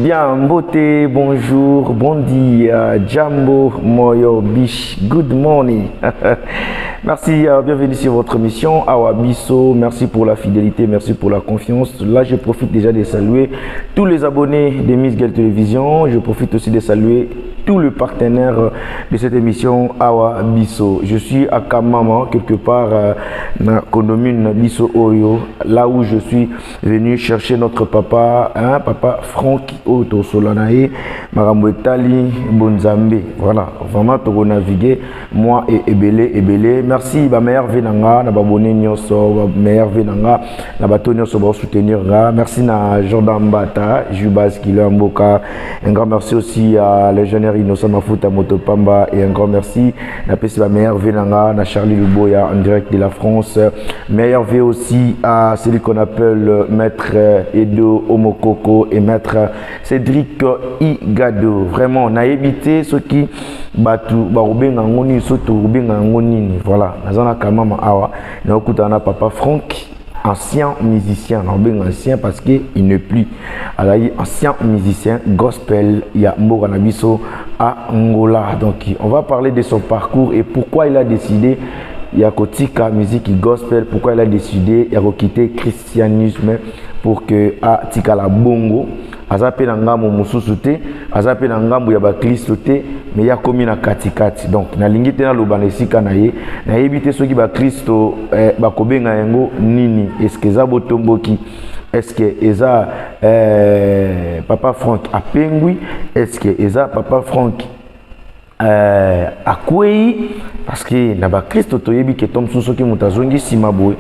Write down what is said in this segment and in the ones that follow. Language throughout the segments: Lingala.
Bien, mbote, bonjour, bon dia, jambo, moyo, bish, good morning. Merci, bienvenue sur votre émission Awa Biso. Merci pour la fidélité, merci pour la confiance. Là, je profite déjà de saluer tous les abonnés de Miss Gueule Télévision. Je profite aussi de saluer tous les partenaires de cette émission Awa Biso. Je suis à Kamama, quelque part dans la commune Biso Oyo, là où je suis venu chercher notre papa, hein, papa Franck oyo tosolola na ye makambo etali bonzambe. Voilà, vraiment tokonaviguer moi et ebele ebele. Merci, bameilleurs vœux na nga na babone nyonso, bameilleurs vœux na nga na bato nyonso baosoutenir nga. Merci na Jordan Mbata Jubas Kilo ya mboka. Un grand merci aussi à l'ingénieur Innocent Mafuta Motopamba et un grand merci, napesi bameilleurs vœux na nga na Charlie Luboya en direct de la France. Meilleurs vœux aussi à celui qu'on appelle maître Edo Omokoko et maître Cédric Igado. Vraiment, nayebi te soki bato bakobenga yango nini, soki tokobenga yango nini. Voilà, naza na Kamama awa, nakokutana na papa Frank, ancien musicien. Nakobenga ancien parce que il n'est plus, azalaki ancien musicien gospel ya mboka na biso Angola. Donc on va parler de son parcours et pourquoi il a décidé ya kotika musique gospel, pourquoi il a décidé ya koquitter christianisme pour que atikala bongo. Aza mpe na ngambo mosusu te, aza mpe na ngambo ya bakristo te, mais ya komi na katikati. Donc nalingi te naloba na esika na ye. Nayebi te soki bakristo bakobenga yango nini. Est-ce eza botomboki? Est-ce eza papa Frank apengwi? Est-ce eza papa Frank akwei? Parce que na bakristo toyebi ke to mosusu, soki moto azongi nsima boye,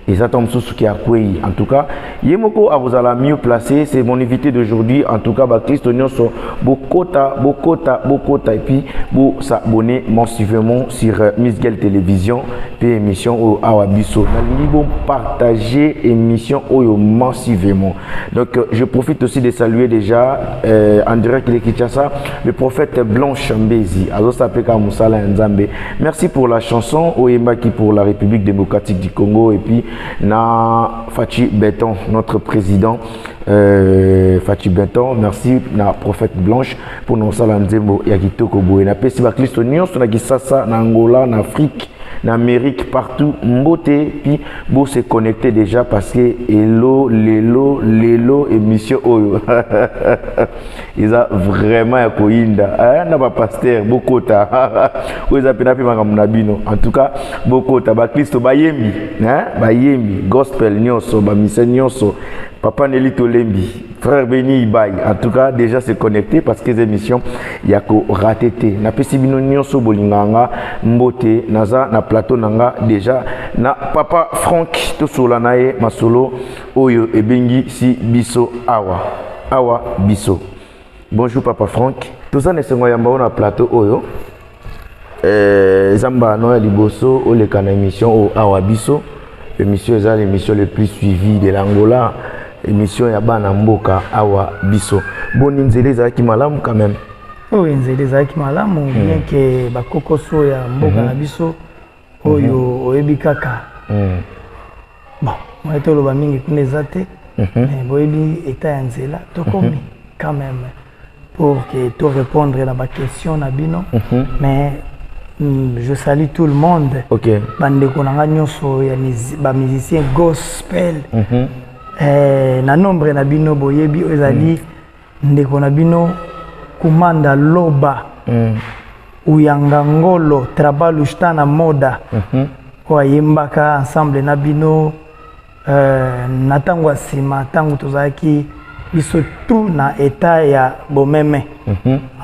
eza ntango mosusu ke akwei. En tout cas, ye moko akozala mieux placé. C'est mon invité d'aujourd'hui. En tout cas, bakristo nyonso, bokota, bokota, bokota et puis bosabonner massivement sur Miss Gueule Télévision mpe émission oyo Awa Biso. Nalingi bopartager émission oyo massivement. Donc je profite aussi de saluer déjà en direct de Kinshasa le prophète Blanche Mbezi, azosapeka mosala ya Nzambe. Merci pour la chanson oyembaki pour la République démocratique du Congo et puis na Fatshi Béton, notre président Fatshi Béton. Merci na prophète Blanche pour nosala nzembo ya kitoko boye. Napesi bakristo nyonso na Kisasa, na Angola, na Afrique, na Amérique, partout mbote. Puis bo se connecter déjà parce que elo lelo lelo émission oyo eza vraiment ya koyinda. Na bapasteur, bokota, oyo eza mpena mpe makambo na bino. En tout cas, bokota, bakristo, bayembi, bayembi gospel nyonso, bamise nyonso, papa Neli Tolembi, frère Beni Ibai, en tout cas déjà se connecter parce que les émissions ya korater te. Napesi bino nyonso bolingaka nga mbote. Naza na plateau na nga déjà na papa Frank. Tosola na ye masolo oyo ebengi si biso awa, Awa Biso. Bonjour papa Frank, toza na esengo ya yamba na plateau oyo. Eza mbano ya liboso oleka na émission oyo Awa Biso. Émission eza l'émission le plus suivie de l'Angola, émission ya bana mboka, Awa Biso. Boni nzela, ezalaki malamu quand même? Oyo nzela ezalaki malamu, bien ke bakokoso ya mboka na biso oyo oyebi kaka. Bon, moye toloba mingi kuna eza te, mais boyebi état ya nzela. Tokomi quand même pour que to répondre na baquestion na bino, mais je salue tout le monde, bandeko na nga nyonso ya bamusicien gospel. Na nombre na bino boyebi oyo ezali ndeko na bino Kumanda Loba, Uyanga Ngolo Trabalu na Moda, oyo ayembaka ensemble na bino na ntango ya nsima, ntango tozalaki biso tout na état ya bomeme.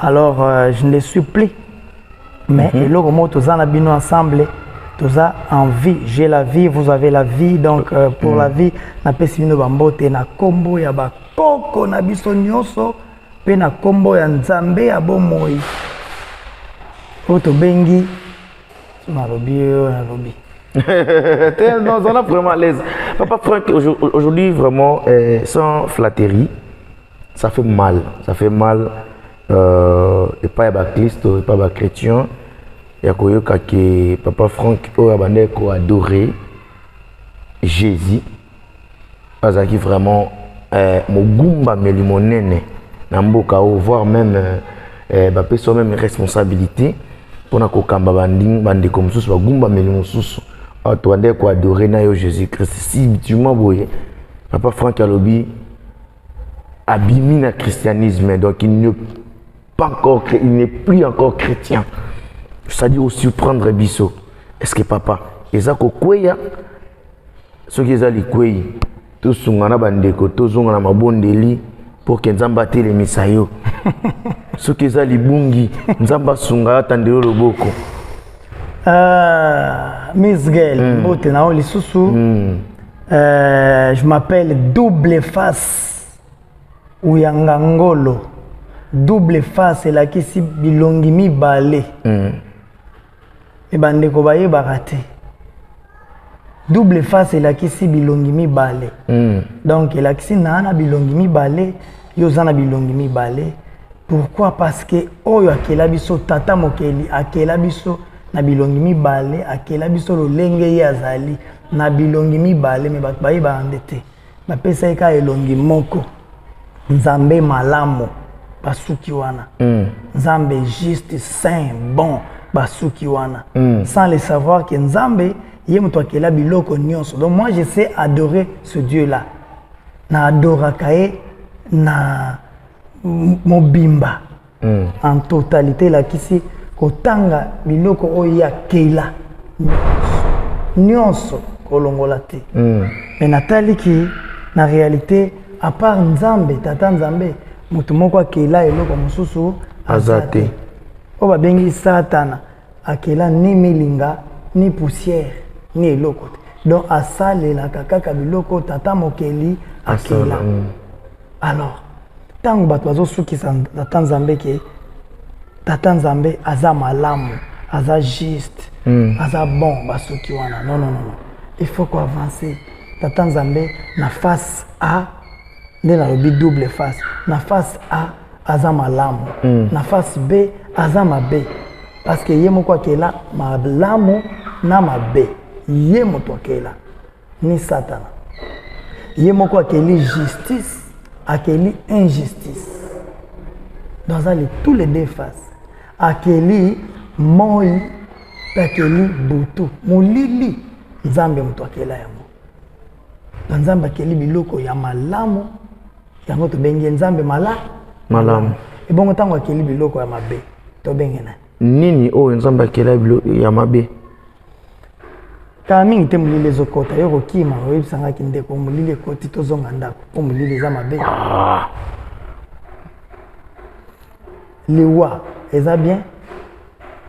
Alors je ne le suis plus, mais eloko moko, toza na bino ensemble, toza en vie. J'ai la vie, vous avez la vie. Donc pour la vie, napesi bino bambote na nkombo ya bakoko na biso nyonso mpe na nkombo ya Nzambe ya bomoi oyo tobengi. So nalobi oyo nalobi. Non, on a vraiment à l'aise. Papa Franck, aujourd'hui, vraiment, sans flatterie, ça fait mal. Ça fait mal. Et pas ya Christ, et pas ya chrétien. Ya koyoka ke Papa Franck oyo abandaki koadorer Jésus, azalaki vraiment mogumbameli monene. Na mboka oyo, voire même bapesi yo même responsabilité mpona kokamba bandeko mosusu, bagumbameli mosusu. Awa tobandaki koadorer na yo Jésus Christ. Subitement boye, papa Frank alobi abimi na christianisme, donc il n'est pas encore, il n'est plus encore chrétien, c'est-à-dire osurprendre biso. Est ce que papa eza kokweya? Soki eza likwei, tosunga na bandeko, tozonga na mabondeli pour que Nzambe atelemisa yo. Soki eza libungi, Nzambe asunga, atandeli loboko. Miss Gel, mbote na yo lisusu. Je m'appelle Double Face Uyanga Ngolo. Double Face elakisi bilongi mibale. Me bandeko bayebaka te. Double Face elakisi bilongi mibale. Donc elakisi na bilongi mibale, yo oza na bilongi mibale. Pourquoi? Parce que oyo akela biso, tata mokeli, akela biso na bilongi mibale, akela biso lolenge ye azali na bilongi mibale. Me bato bayebaka nde te, bapesa ye kaka elongi moko, Nzambe malamu, basuki wana. Nzambe juste, saint, bon, basuki wana. Sans le savoir que Nzambe ye moto akela biloko nyonso. Donc moi, je sais adorer ce Dieu là na adoraka ye na mobimba, en totalité. Elakisi kotanga biloko oyo ye akela nyonso, kolongola te. Mais nataliki na réalité, à part Nzambe, tata Nzambe, moto moko akela eloko mosusu aza te. Oyo babengi Satana akela ni milinga, ni poussière, ni eloko te. Donc asalelaka kaka biloko tata mokeli akela. Alors ntango bato bazosukisa tata Nzambe ke tata Nzambe aza malamu, aza juste, aza bon, basuki wana. Non, non, non, non. Il faut koavancer. Tata Nzambe na face A, nde nalobi Double Face, na face A aza malamu, na face B aza mabe, parce que ye moko akela malamu na mabe. Ye moto akela ni Satana, ye moko akeli justice, akeli injustice. Donc aza tous les deux faces. Akeli moi mpe akeli butu, molili. Nzambe moto akela yango. Donc Nzambe akeli biloko ya malamu, yango tobengi ye Nzambe mala malamu. Ebongo ntango akeli biloko ya mabe, tobenge nani? Nini oyo Nzambe akela biloko ya mabe? Kala mingi te, molili ezokɔta, yo kokima, oyebisangaki: "Ndeko, molili ekoti, tozonga ndako mpo molili eza mabe." Liwa eza bien?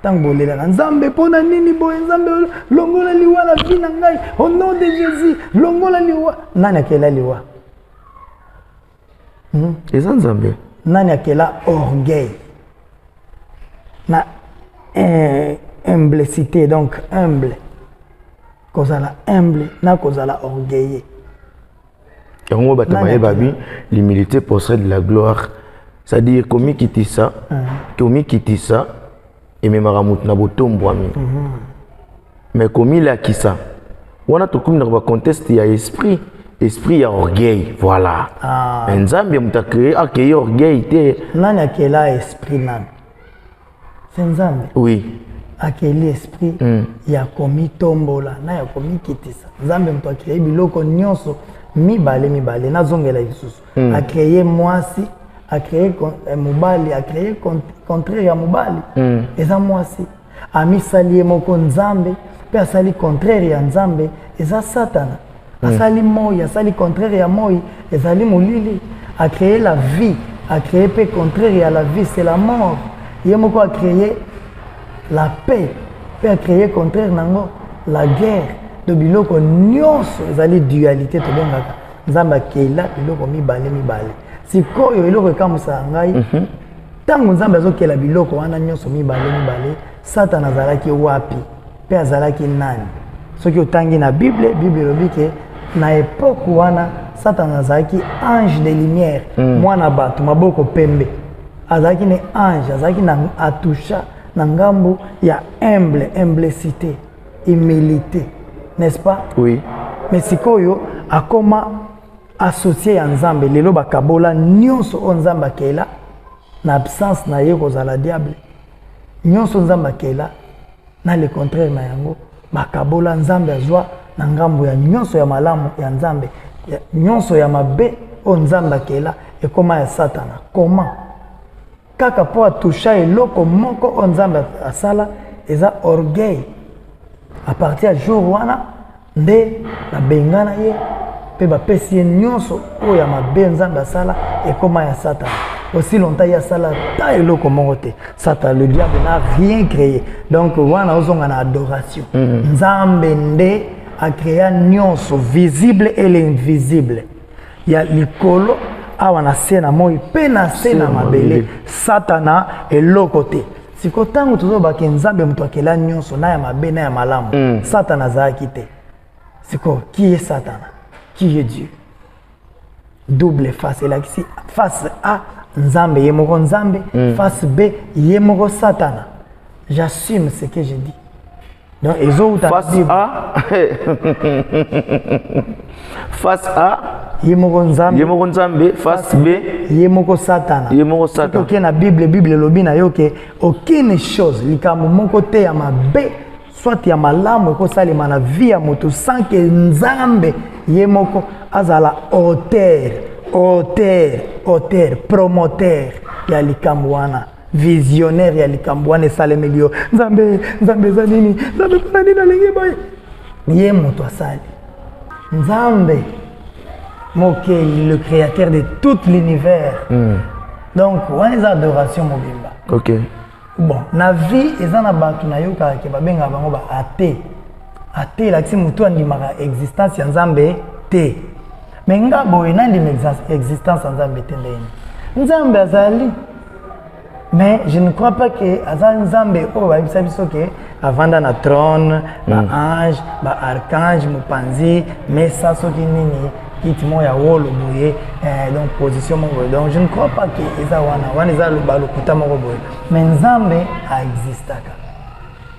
Ntango bolelaka Nzambe: "Mpo na nini boye? Nzambe, longola liwa na vie na ngai, au nom de Jésus, longola liwa." Nani akela liwa? Eza Nzambe. Nani akela orgueil na humblicité? Donc humble, kozala humble na kozala orgueilleux. Yango bato bayeba bi l'humilité possède la gloire, c'est-à-dire komikitisa. Komikitisa ememaka moto na botombwami, mais komilakisa wana, tokomi na bacontexte ya esprit, esprit ya orgueil, voilà. Ah. Nzambe moto acréer, acréer orgueil te. Nani akela esprit? Nani? Se Nzambe. Akeli esprit ya komitombola na ya komikitisa. Nzambe moto acréer biloko nyonso mibale mibale. Nazongela lisusu, acréer mwasi, acréer mobali, acréer contraire ya mobali, eza mwasi. Amisali ye moko Nzambe, mpe asali contraire ya Nzambe, eza Satana. Asali moi, asali contraire ya moi, ezali molili. Acréer la vie, acréer mpe contraire ya la vie, c'est la mort. Ye moko acréer la paix, mpe acréer contraire nango, la guerre. De biloko nyonso ezali dualité. Tobengaka Nzambe akela biloko mibale mibale. Sikoyo eloko ekambwisaka ngai, ntango Nzambe azokela biloko wana nyonso mibale mibale, Satana azalaki wapi mpe azalaki nani? Soki otangi na Bible, Bible elobi ke na époque wana Satana azalaki ange de lumière, mwana bato, maboko pembe. Azalaki ne ange, azalaki na atusha na ngambu ya humble, humblicité, humilité, n'est-ce pas? Oui. Mais sikoyo akoma Associé ya Nzambe, lelo bakabola nyonso oyo Nzambe akela na absence na ye kozala diable. Nyonso Nzambe akela na le contraire na yango bakabola. Nzambe azwa na ngambo ya nyonso ya malamu ya Nzambe, nyonso ya mabe oyo Nzambe akela ekoma ya Satana. Comment? Kaka mpo atusha eloko moko oyo Nzambe asala, eza orgueil. À partir ya jour wana nde babengana ye mpe bapesi ye nyonso oyo ya mabe Nzambe asala ekoma ya Satana. Aussi longtemps ye asala ta eloko moko te, Satan, le diable, n'a rien créé. Donc wana ozonga na adoration. Nzambe nde acréa nyonso, visible et l'invisible, ya likolo awa na se na moi mpe na se na mabele. Satana eloko te. Siko ntango tozobake Nzambe moto akela nyonso, na ya mabe na ya malamu, Satana azalaki te. Siko qui est Satana, qui est Dieu? Double face elakisi face A, Nzambe ye moko Nzambe, face B, ye moko Satana. J'assume ce que je dis. Donc ezowuta face A, face A, ye moko Nzambe. Ye moko Nzambe. Face B, ye moko Satana. Ye moko Satana. Oke na Bible, Bible elobi na yo ke aucune chose, likambo moko te ya mabe soit ya malamu ekosalema na vie ya moto sans ke Nzambe ye moko azala auteur, auteur, auteur, promoteur ya likambo wana, visionnaire ya likambo wana esalemeli yo. Nzambe, Nzambe eza nini? Nzambe, mpona nini alingi boye? Ye moto asali. Nzambe mokeli, le créateur de tout l'univers. Donc wana eza adoration mobimba. Bon, na vie eza na bato nayokaka ke babengaka bango ba athée. Athée elakisi motu andimaka existence ya Nzambe te. Mais nga boye nandima existence ya Nzambe te ndenge Nzambe azali, mais je ne crois pas que aza Nzambe oyo bayebisa biso ke avanda na trône, baange, baarchange, mopanzi mesa, soki nini, kiti moko ya wolo boye, donc position moko boye. Donc je ne crois pas que eza wana. Wana eza balokuta moko boye. Mais Nzambe aexistaka.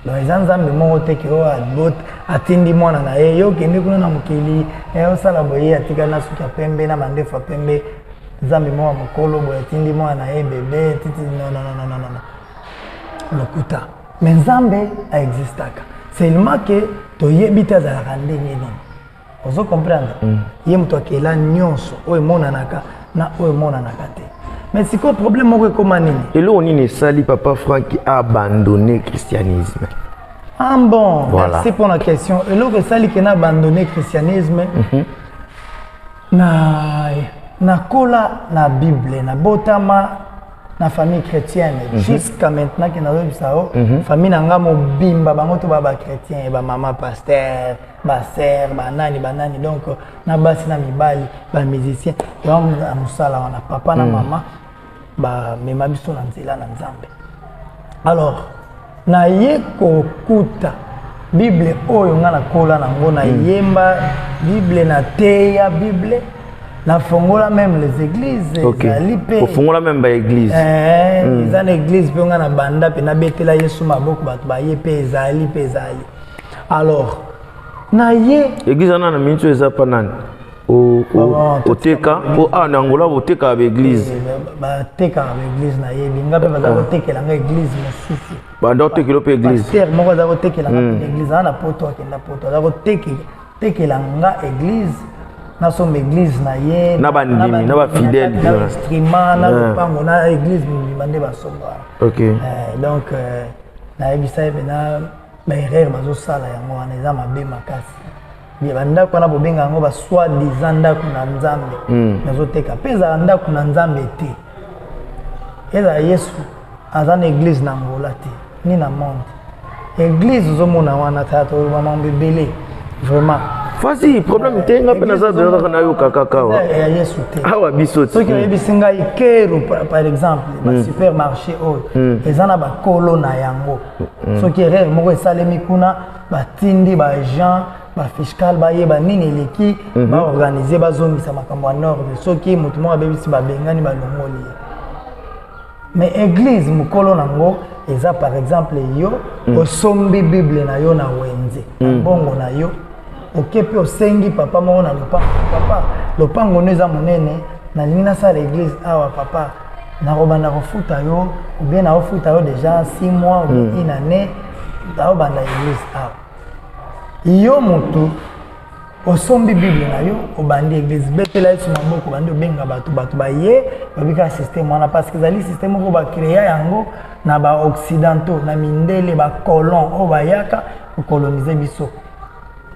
Donc eza Nzambe moko te ke oyo abot atindi mwana na ye: yo okende kuna na mokili, osala boye. Atikali na suki ya pembe, na mandefu ya pembe. Nzambe moko ya mokolo boye atindi mwana na ye bebe titi. Non, non, non, non, non, non, lokuta. Mais Nzambe aexistaka, seulement ke toyebi te azalaka ndenge nini. Ozo comprendre? Ye moto akela nyonso oyo emonanaka na oyo emonanaka te. Mais sikoyo problème moko ekóma nini? Eloko nini esali papa Frank abandonné christianisme? Ah bon? Voilà. Merci pour la question. Eloko esali ke na abandonné christianisme, na nakola na Bible, nabotama na famille chrétienne. Jusqu'à maintenant ke nazoyebisa yo, famille na nga mobimba, bango to baa bachrétien, bamama pasteur, basœur, banani banani. Donc na basi na mibali, bamusicien. Donc na mosala wana, papa na mama bamema biso na nzela na Nzambe. Alors naye kokuta Bible oyo nga nakola nango, nayemba Bible, nateya Bible, nafongola même les églises. Ezali mpe Ofongola même baéglise? Eza na église mpe nga na banda mpe nabetela Yesu maboko, bato baye mpe ezali mpe ezali. Alors naye Église wana na miniti oyo eza pa nani? Oteka po awa na Angola botekaka baéglise? Batekaka baéglise, nayebi. Nga mpe baza kotekela nga église mosusu. Banda otekela mpe église? Pasteur moko aza kotekela nga mpe église aza na Poto. Akenda Poto, aza kotekela nga église, nasomba église na ye. Na bandimi, na bafidèle. Na instrument, na lopango, na église mobimba nde basomba wana. Donc nayebisa ye mpena baerreur bazosala yango wana eza mabe makasi. Bandako wana bobenga yango ba soi-disant ndako na Nzambe, nazoteka mpe, ezala ndako na Nzambe te. Ezala Yesu aza na église na Angola te, ni na monde. Église ozomona wana, tala, toloba mambo ebele vraiment. Fasi problème te, nga mpe naza kaka nayoka kaka awa. Ya Yesu te. Awa biso te. Soki oyebisi ngai kero, par exemple basupermarché oyo eza na bakolo na yango, soki erreur moko esalemi kuna, batindi baagent bafiscal bayeba nini eleki, baorganize, bazongisa makambo ya ordre. Soki moto moko abebisi, babengani, balongoli ye. Mais église, mokolo nango eza, par exemple yo osombi Bible na yo na wenze na mbongo na yo. Oke mpe osengi papa moko na lopango: "Papa, lopango no eza monene, nalingi nasala église awa. Papa, nakobanda kofuta yo, ou bien naofuta yo déjà 6 mois ou bien une année, naobanda église awa." Yo motu osombi Bible na yo, obandi église, betela Yesu maboko, obandi obenga bato, bato baye, babika système wana, parce que ezali système moko bacréa yango na baoccidentaux, na mindele, bacolon oyo bayaka kocoloniser biso,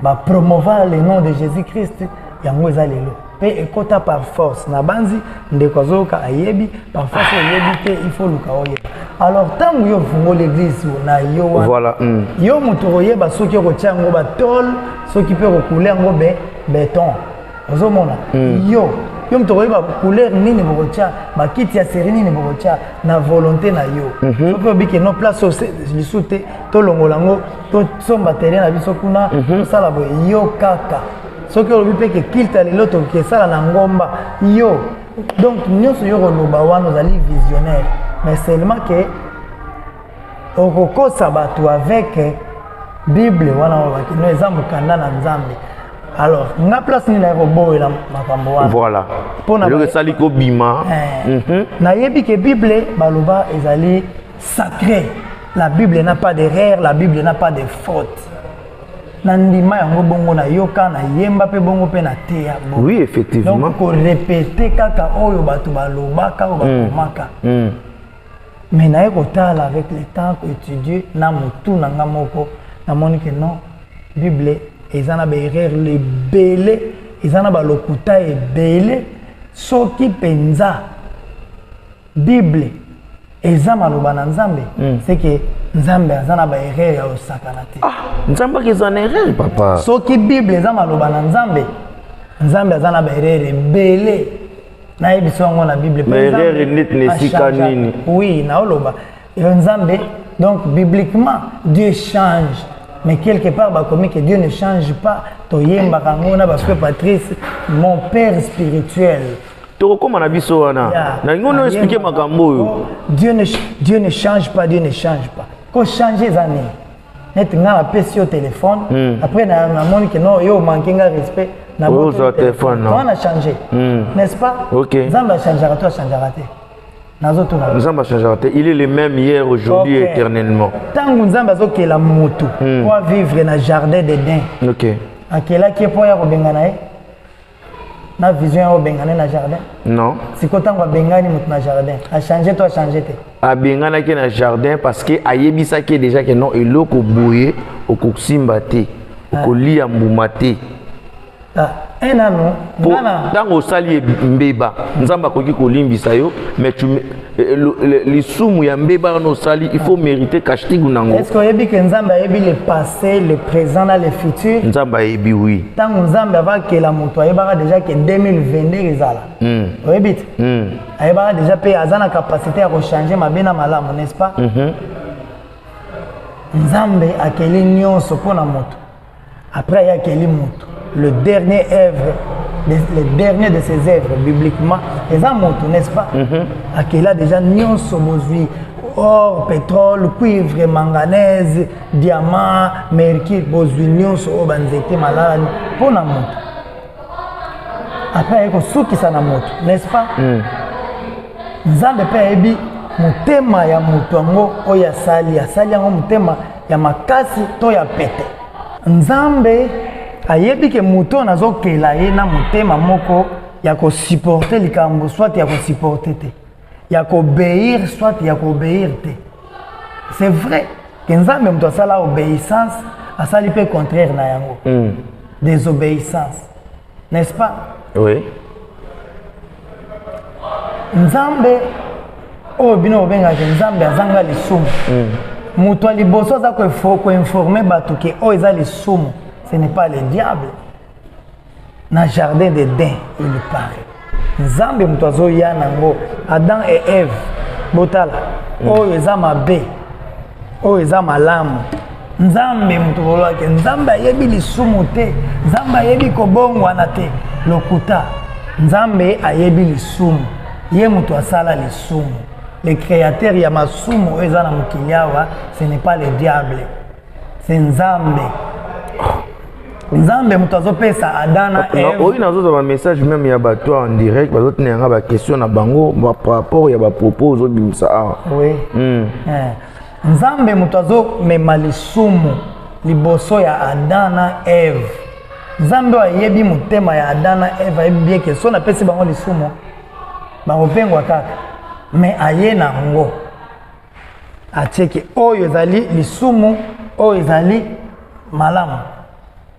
bapromouvoir le nom de Jésus Christ. Yango eza lelo mpe ekɔta par force na banzi. Ndeko azoyoka, ayebi par force. Oyebi te, il faut luka oyeba. Alors ntango yo ofungoli église na yo wana, yo moto okoyeba soki okotia yango batôle, soki mpe okokule yango be béton. Ozomona, yo moto okoyeba couleur nini bokotia, bakiti ya série nini bokotia, na volonté na yo. Soki obiki no place oyo lisu te, tolongola yango, tosomba terrain na biso kuna, tosala boye, yo kaka. Soki olobi mpe ke culte ya lelo tokoki esala na ngomba, yo. Donc nyonso yo koloba wana, ozali visionnaire, mais seulement ke okokosa bato avec Bible wana, olobaki no eza mokanda na Nzambe. Alors nga, place nini naye koboyela makambo wana? Voilà, eloko esali kobima. Nayebi ke Bible, baloba ezali sacré, la Bible n'a pas d'erreur, la Bible n'a pas de faute. Na ndima yango bongo, nayoka, nayemba mpe bongo, mpe nateya bongo. Oui, effectivement. Donc korépéter kaka oyo bato balobaka, oyo bakomaka. Mais naye kotala avec le temps, koétudier na motu na nga moko, namoni ke non, Bible eza na baerreur ebele, eza na balokuta ebele. Soki mpenza Bible eza maloba na Nzambe, c'est que Nzambe aza na baerreur ya kosakana te. Ah, Nzambe aki eza na erreur, papa? Soki Bible eza maloba na Nzambe, Nzambe aza na baerreur ebele. Nayebi so yango na Bible. Mais erreur neti na esika nini? Oui, naoloba yo Nzambe. Donc bibliquement, Dieu change, mais quelque part bakomi que Dieu ne change pas. Toyembaka yango na bafrère Patrice, mon père spirituel. Tokokóma na biso wana. Nalingi ono expliquer makambo oyo. Dieu ne change pas, Dieu ne change pas. Kochange eza nini? Neti nga napesi yo téléphone, après namoni ke non, yo omanke nga respect. Ozwa téléphone. Non, na change, n'est-ce pas? Ok. Nzambe achangeaka to achangeaka te? Nazotuna. Nzambe achangeaka te. Il est le même hier, aujourd'hui, okay, éternellement. Ntango Nzambe azokela motu po avivre na jardin d'Eden, akelaki ye mpo ya kobengana ye na vision ya kobengana ye na jardin? Non. Sikoyo ntango abengani motu na jardin, achange to achange te? Abenganaki na jardin parce que ayebisaki déjà ke non, eloko boye okosimba te, okolia mbuma te. Nanu. Ntango osali mbeba, Nzambe akoki kolimbisa yo, mais lisumu ya mbeba wana osali, il faut mériter castigo nango. Est ce que oyebi ke Nzambe ayebi le passé, le présent na le futur? Nzambe ayebi, oui. Ntango Nzambe avakela moto, ayebaka déjà ke 2022 ezala. Oyebi te? Ayebaka déjà, mpe aza na capacité ya kochanger mabe na malamu, n'est ce pas? Nzambe akeli nyonso mpo na moto. Après aye akeli moto, le dernier œuvre, le dernier de ses œuvres bibliquement eza moto, n'est-ce pas? Akela déjà nyonso, bozwi or, pétrole, cuivre, manganèse, diamant, mercure, bozwi nyonso oyo, banzete, malala, mpo na moto. Après aye kosukisa na moto, n'est-ce pas? Nzambe mpe ayebi motema ya moto yango oyo asali, asali yango motema ya makasi to ya pete. Nzambe ayebi ke moto oyo nazokela ye na motema moko ya kosupporter likambo, soit ya kosupporter te, ya koobéir, soit ya koobéir te. C'est vrai ke Nzambe moto asala obéissance, asali mpe contraire na yango, désobéissance, n'est-ce pas? Oui. Nzambe oyo bino bobengaka Nzambe azanga lisumu, moto ya liboso aza koinformer bato ke oyo eza lisumu, ce n'est pas le diable. Na jardin d'Eden, il paraît Nzambe moto azoya nango: "Adam et Eve, botala, oyo eza mabe, oyo eza malamu." Nzambe moto kolobaki Nzambe ayebi lisumu te, Nzambe ayebi kobongwana te, lokuta. Nzambe ayebi lisumu, ye moto asala lisumu. Le créateur ya masumu oyo eza na mokili awa, ce n'est pas le diable, c'est Nzambe. Nzambe moto azopesa Adam na Eve. Oyo nazozwa bamessage même ya bato en direct, bazotina yanga baquestion na bango par rapport ya bapropos ozobimisa awa. Oui. Nzambe moto azomema lisumu liboso ya Adam na Eve. Nzambe oyo ayebi motema ya Adam na Eve, ayebi bien ke so napesi bango lisumu, bakopengwa kaka. Mais aye na yango, atieke oyo ezali lisumu, oyo ezali malamu,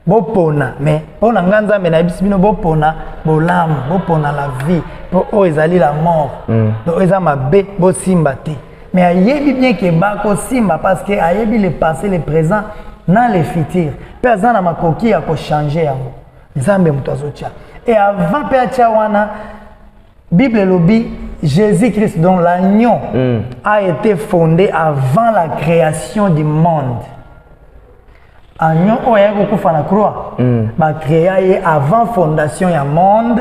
bopona. Mais mpo na nga Nzambe nayebisi bino, bopona bolamu, bopona la vie, mpo oyo ezali la mort. Donc oyo eza mabe, bosimba te. Mais ayebi bien ke bakosimba, parce que ayebi le passé, le présent na le futur, mpe aza na makoki ya kochanger yango. Nzambe moto azotia, et avant mpe atia wana, Bible elobi Jésus-Christ, dont l'agneau, a été fondé avant la création du monde. Agneau oyo ayaki kokufa na croix, bacréa ye avant fondation ya monde.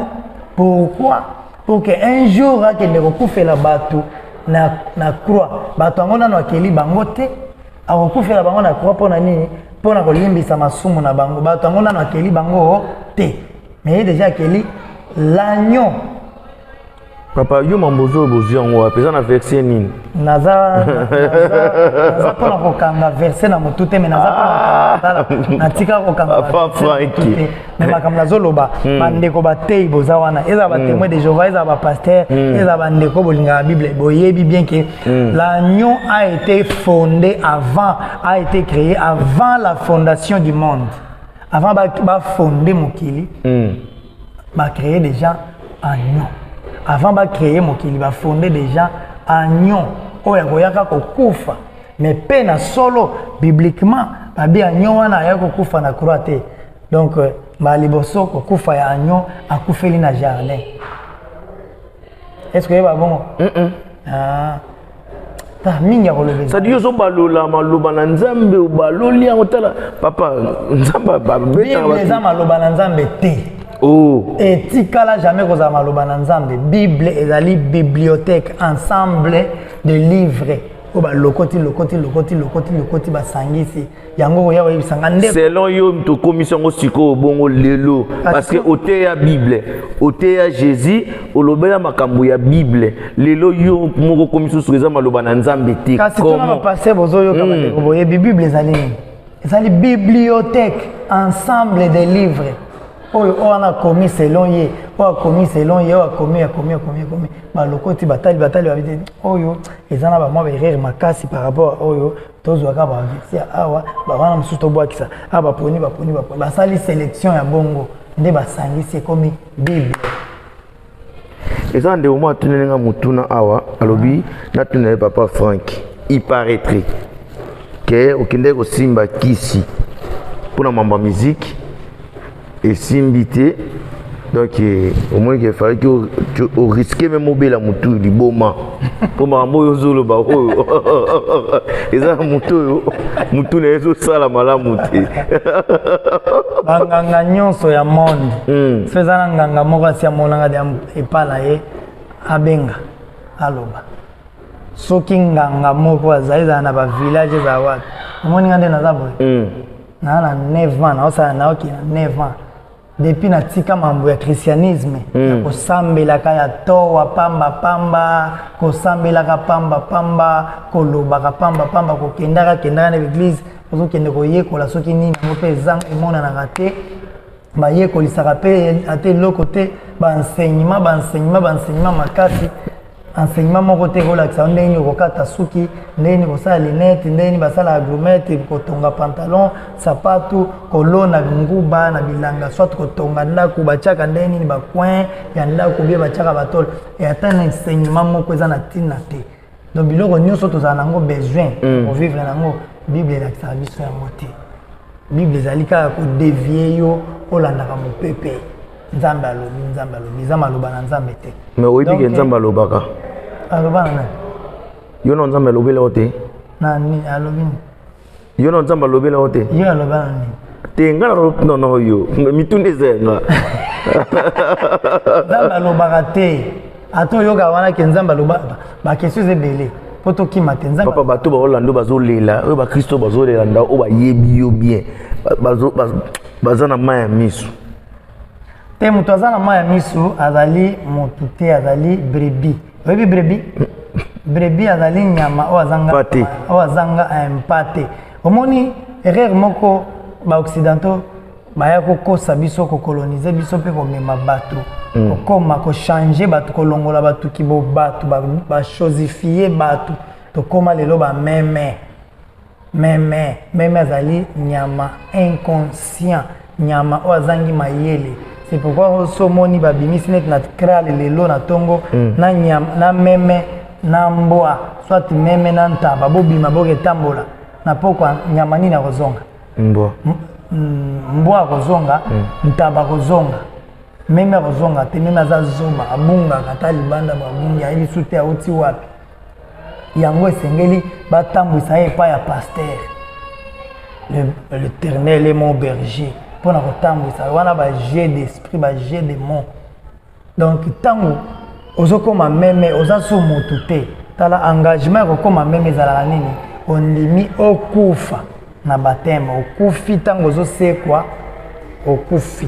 Pourquoi? Pour que un jour akende kokufela bato na croix. Bato yango nano akeli bango te, akokufela bango na croix. Mpo na nini? Mpo na kolimbisa masumu na bango. Bato yango nano akeli bango te, mais ye déjà akeli l'agneau. Papa, yo mambo oyo bozwi yango wapi? Eza na verset nini? Naza mpona kokanga verset na motu te, mais naza mpona natika kokanga. Papa Frank. Mais makambo nazoloba, bandeko batei boza wana, ezala batémoin de Jéhovah, ezala bapasteur, ezala bandeko bolingaka Bible, boyebi bien que l'agneau a été fondé avant, a été créé avant la fondation du monde. Avant bafonde mokili, bacréer déjà agneau. Avant bacréer mokili, bafonde déjà agneau oyo akoyaka kokufa. Mais mpe na solo, bibliquement, babi agneau wana aya kokufa na croix te. Donc mbala liboso kokufa ya agneau, akufeli na jardin. Est ce que oyeba bongo? Ah. Ta mingi ya koloba. C'est-à-dire ozobalola maloba na Nzambe, obaloli yango. Tala papa, Nzambe Bible eza maloba na Nzambe te. Oh. Etikala jamais kozala maloba na Nzambe. Bible ezali bibliothèque, ensemble de livres oyo balokoti, lokoti, lokoti, lokoti, lokoti, basangisi yango. Koya koyebisanga nde Selon yo, tokomisi yango sikoyo bongo lelo, parce que oteya Bible, oteya Jésus, olobela makambo ya Bible. Lelo yo moko okomi susu eza maloba na Nzambe te. Kasi tona bapasteur bozoyoka, bandeko boyebi Bible ezali nini? Ezali bibliothèque, ensemble de livres oyo oyo wana akomi selon ye, oyo akomi selon ye, oyo akomi, akomi, akomi, akomi, balokoti, batali, batali, babi te oyo eza na bamwa baerreur makasi par rapport a oyo tozwaka baverset ya awa, bawana mosusu tobwakisa awa. Baponi, baponi, baponi, basali sélection ya bongo nde basangisi, ekomi Bible. Eza ndeko moko atuneli nga motuna awa, alobi natuna ye: papa Frank, il paraîtrait ke okendeki kosimba kisi mpona mambo ya musique, esimbi te. Donc omoni ke efalaki orisquer même obela motu liboma, mpo makambo oyo ozoloba oyo eza na motu oyo motu na ye ezosala malamu te. Banganga nyonso ya monde, so eza na nganga moko asi amonanga de epa na ye, abenga, aloba. Soki nganga moko azali, ezala na bavillage, ezala wapi, omoni nga nde naza boye. Naa na 9 ans naosala, naoki na 9 ans depuis natika mambo ya christianisme, ya kosambelaka ya towa pamba pamba, kosambelaka pamba pamba, kolobaka pamba pamba, kokendaka kendaka na église, ozokende koyekola soki nini yango mpe ezanga emonanaka te, bayekolisaka mpe ata eloko te. Baenseignement, baenseignement, baenseignement makasi, enseignement moko te kolakisa ndenge nini okokata suki, ndenge nini kosala lunette, ndenge nini basalaka gourmette, kotonga pantalon, sapatu, kolona nguba na bilanga, soit kotonga ndako, batiaka ndenge nini bacoin ya ndako, bie batiaka batole. E ata na enseignement moko eza na ntina te. Donc biloko nyonso tozala nango besoin kovivre nango, Bible elakisaka biso yango te. Bible ezali kaka kodévier yo, olandaka mopepe. Nzambe alobi, Nzambe alobi, eza maloba na Nzambe te. Mais oyebi ke Nzambe alobaka. Aloba na nani? Yo na Nzambe alobela yo te? Na nini? Alobi nini? Yo na Nzambe alobela yo te? Yo aloba na nini? Te, nga na non non, yo mituna eza ya nga. Nzambe alobaka te. Ata oyoka wana ke Nzambe aloba, baquestion eza ebele mpo tokima te. Nzambe Papa, bato baolanda oyo bazolela, oyo bakristo bazolela nda oyo bayebi yo bien. Baza na mai ya miso. Te, moto aza na mai ya miso azali motu te, azali brebis. Oyebi brebis? Brebis azali nyama oyo azanga, oyo azanga mpate. Omoni erreur moko baoccidentaux baya kokosa biso, kokolonize biso mpe komema bato, kokoma kochange bato, kolongola bato kibo bato, bachosifie bato. Tokóma lelo bameme. Meme, meme azali nyama inconscient, nyama oyo azangi mayele. C'est pourquoi so omoni babimisi neti na krale lelo na ntongo, na nyama na meme na mbwa, soit meme na ntaba, bobima boketambola na pokwa, nyama nini akozonga? Mbwa. Mbwa akozonga, ntaba akozonga, meme akozonga te. Meme aza zoba, abungaka ata libanda, babungi, ayebi su te auti wapi. Yango esengeli batambwisa ye epai ya pasteur. L'Éternel est mon berger, mpona kotambwisa wana bajeu d'esprit, bajeu de mot. Donc ntango ozokóma meme, oza so motu te. Tala, engagement ya kokóma meme ezalaka nini? Ondimi okufa na baptême, okufi. Ntango ozosekwa, okufi,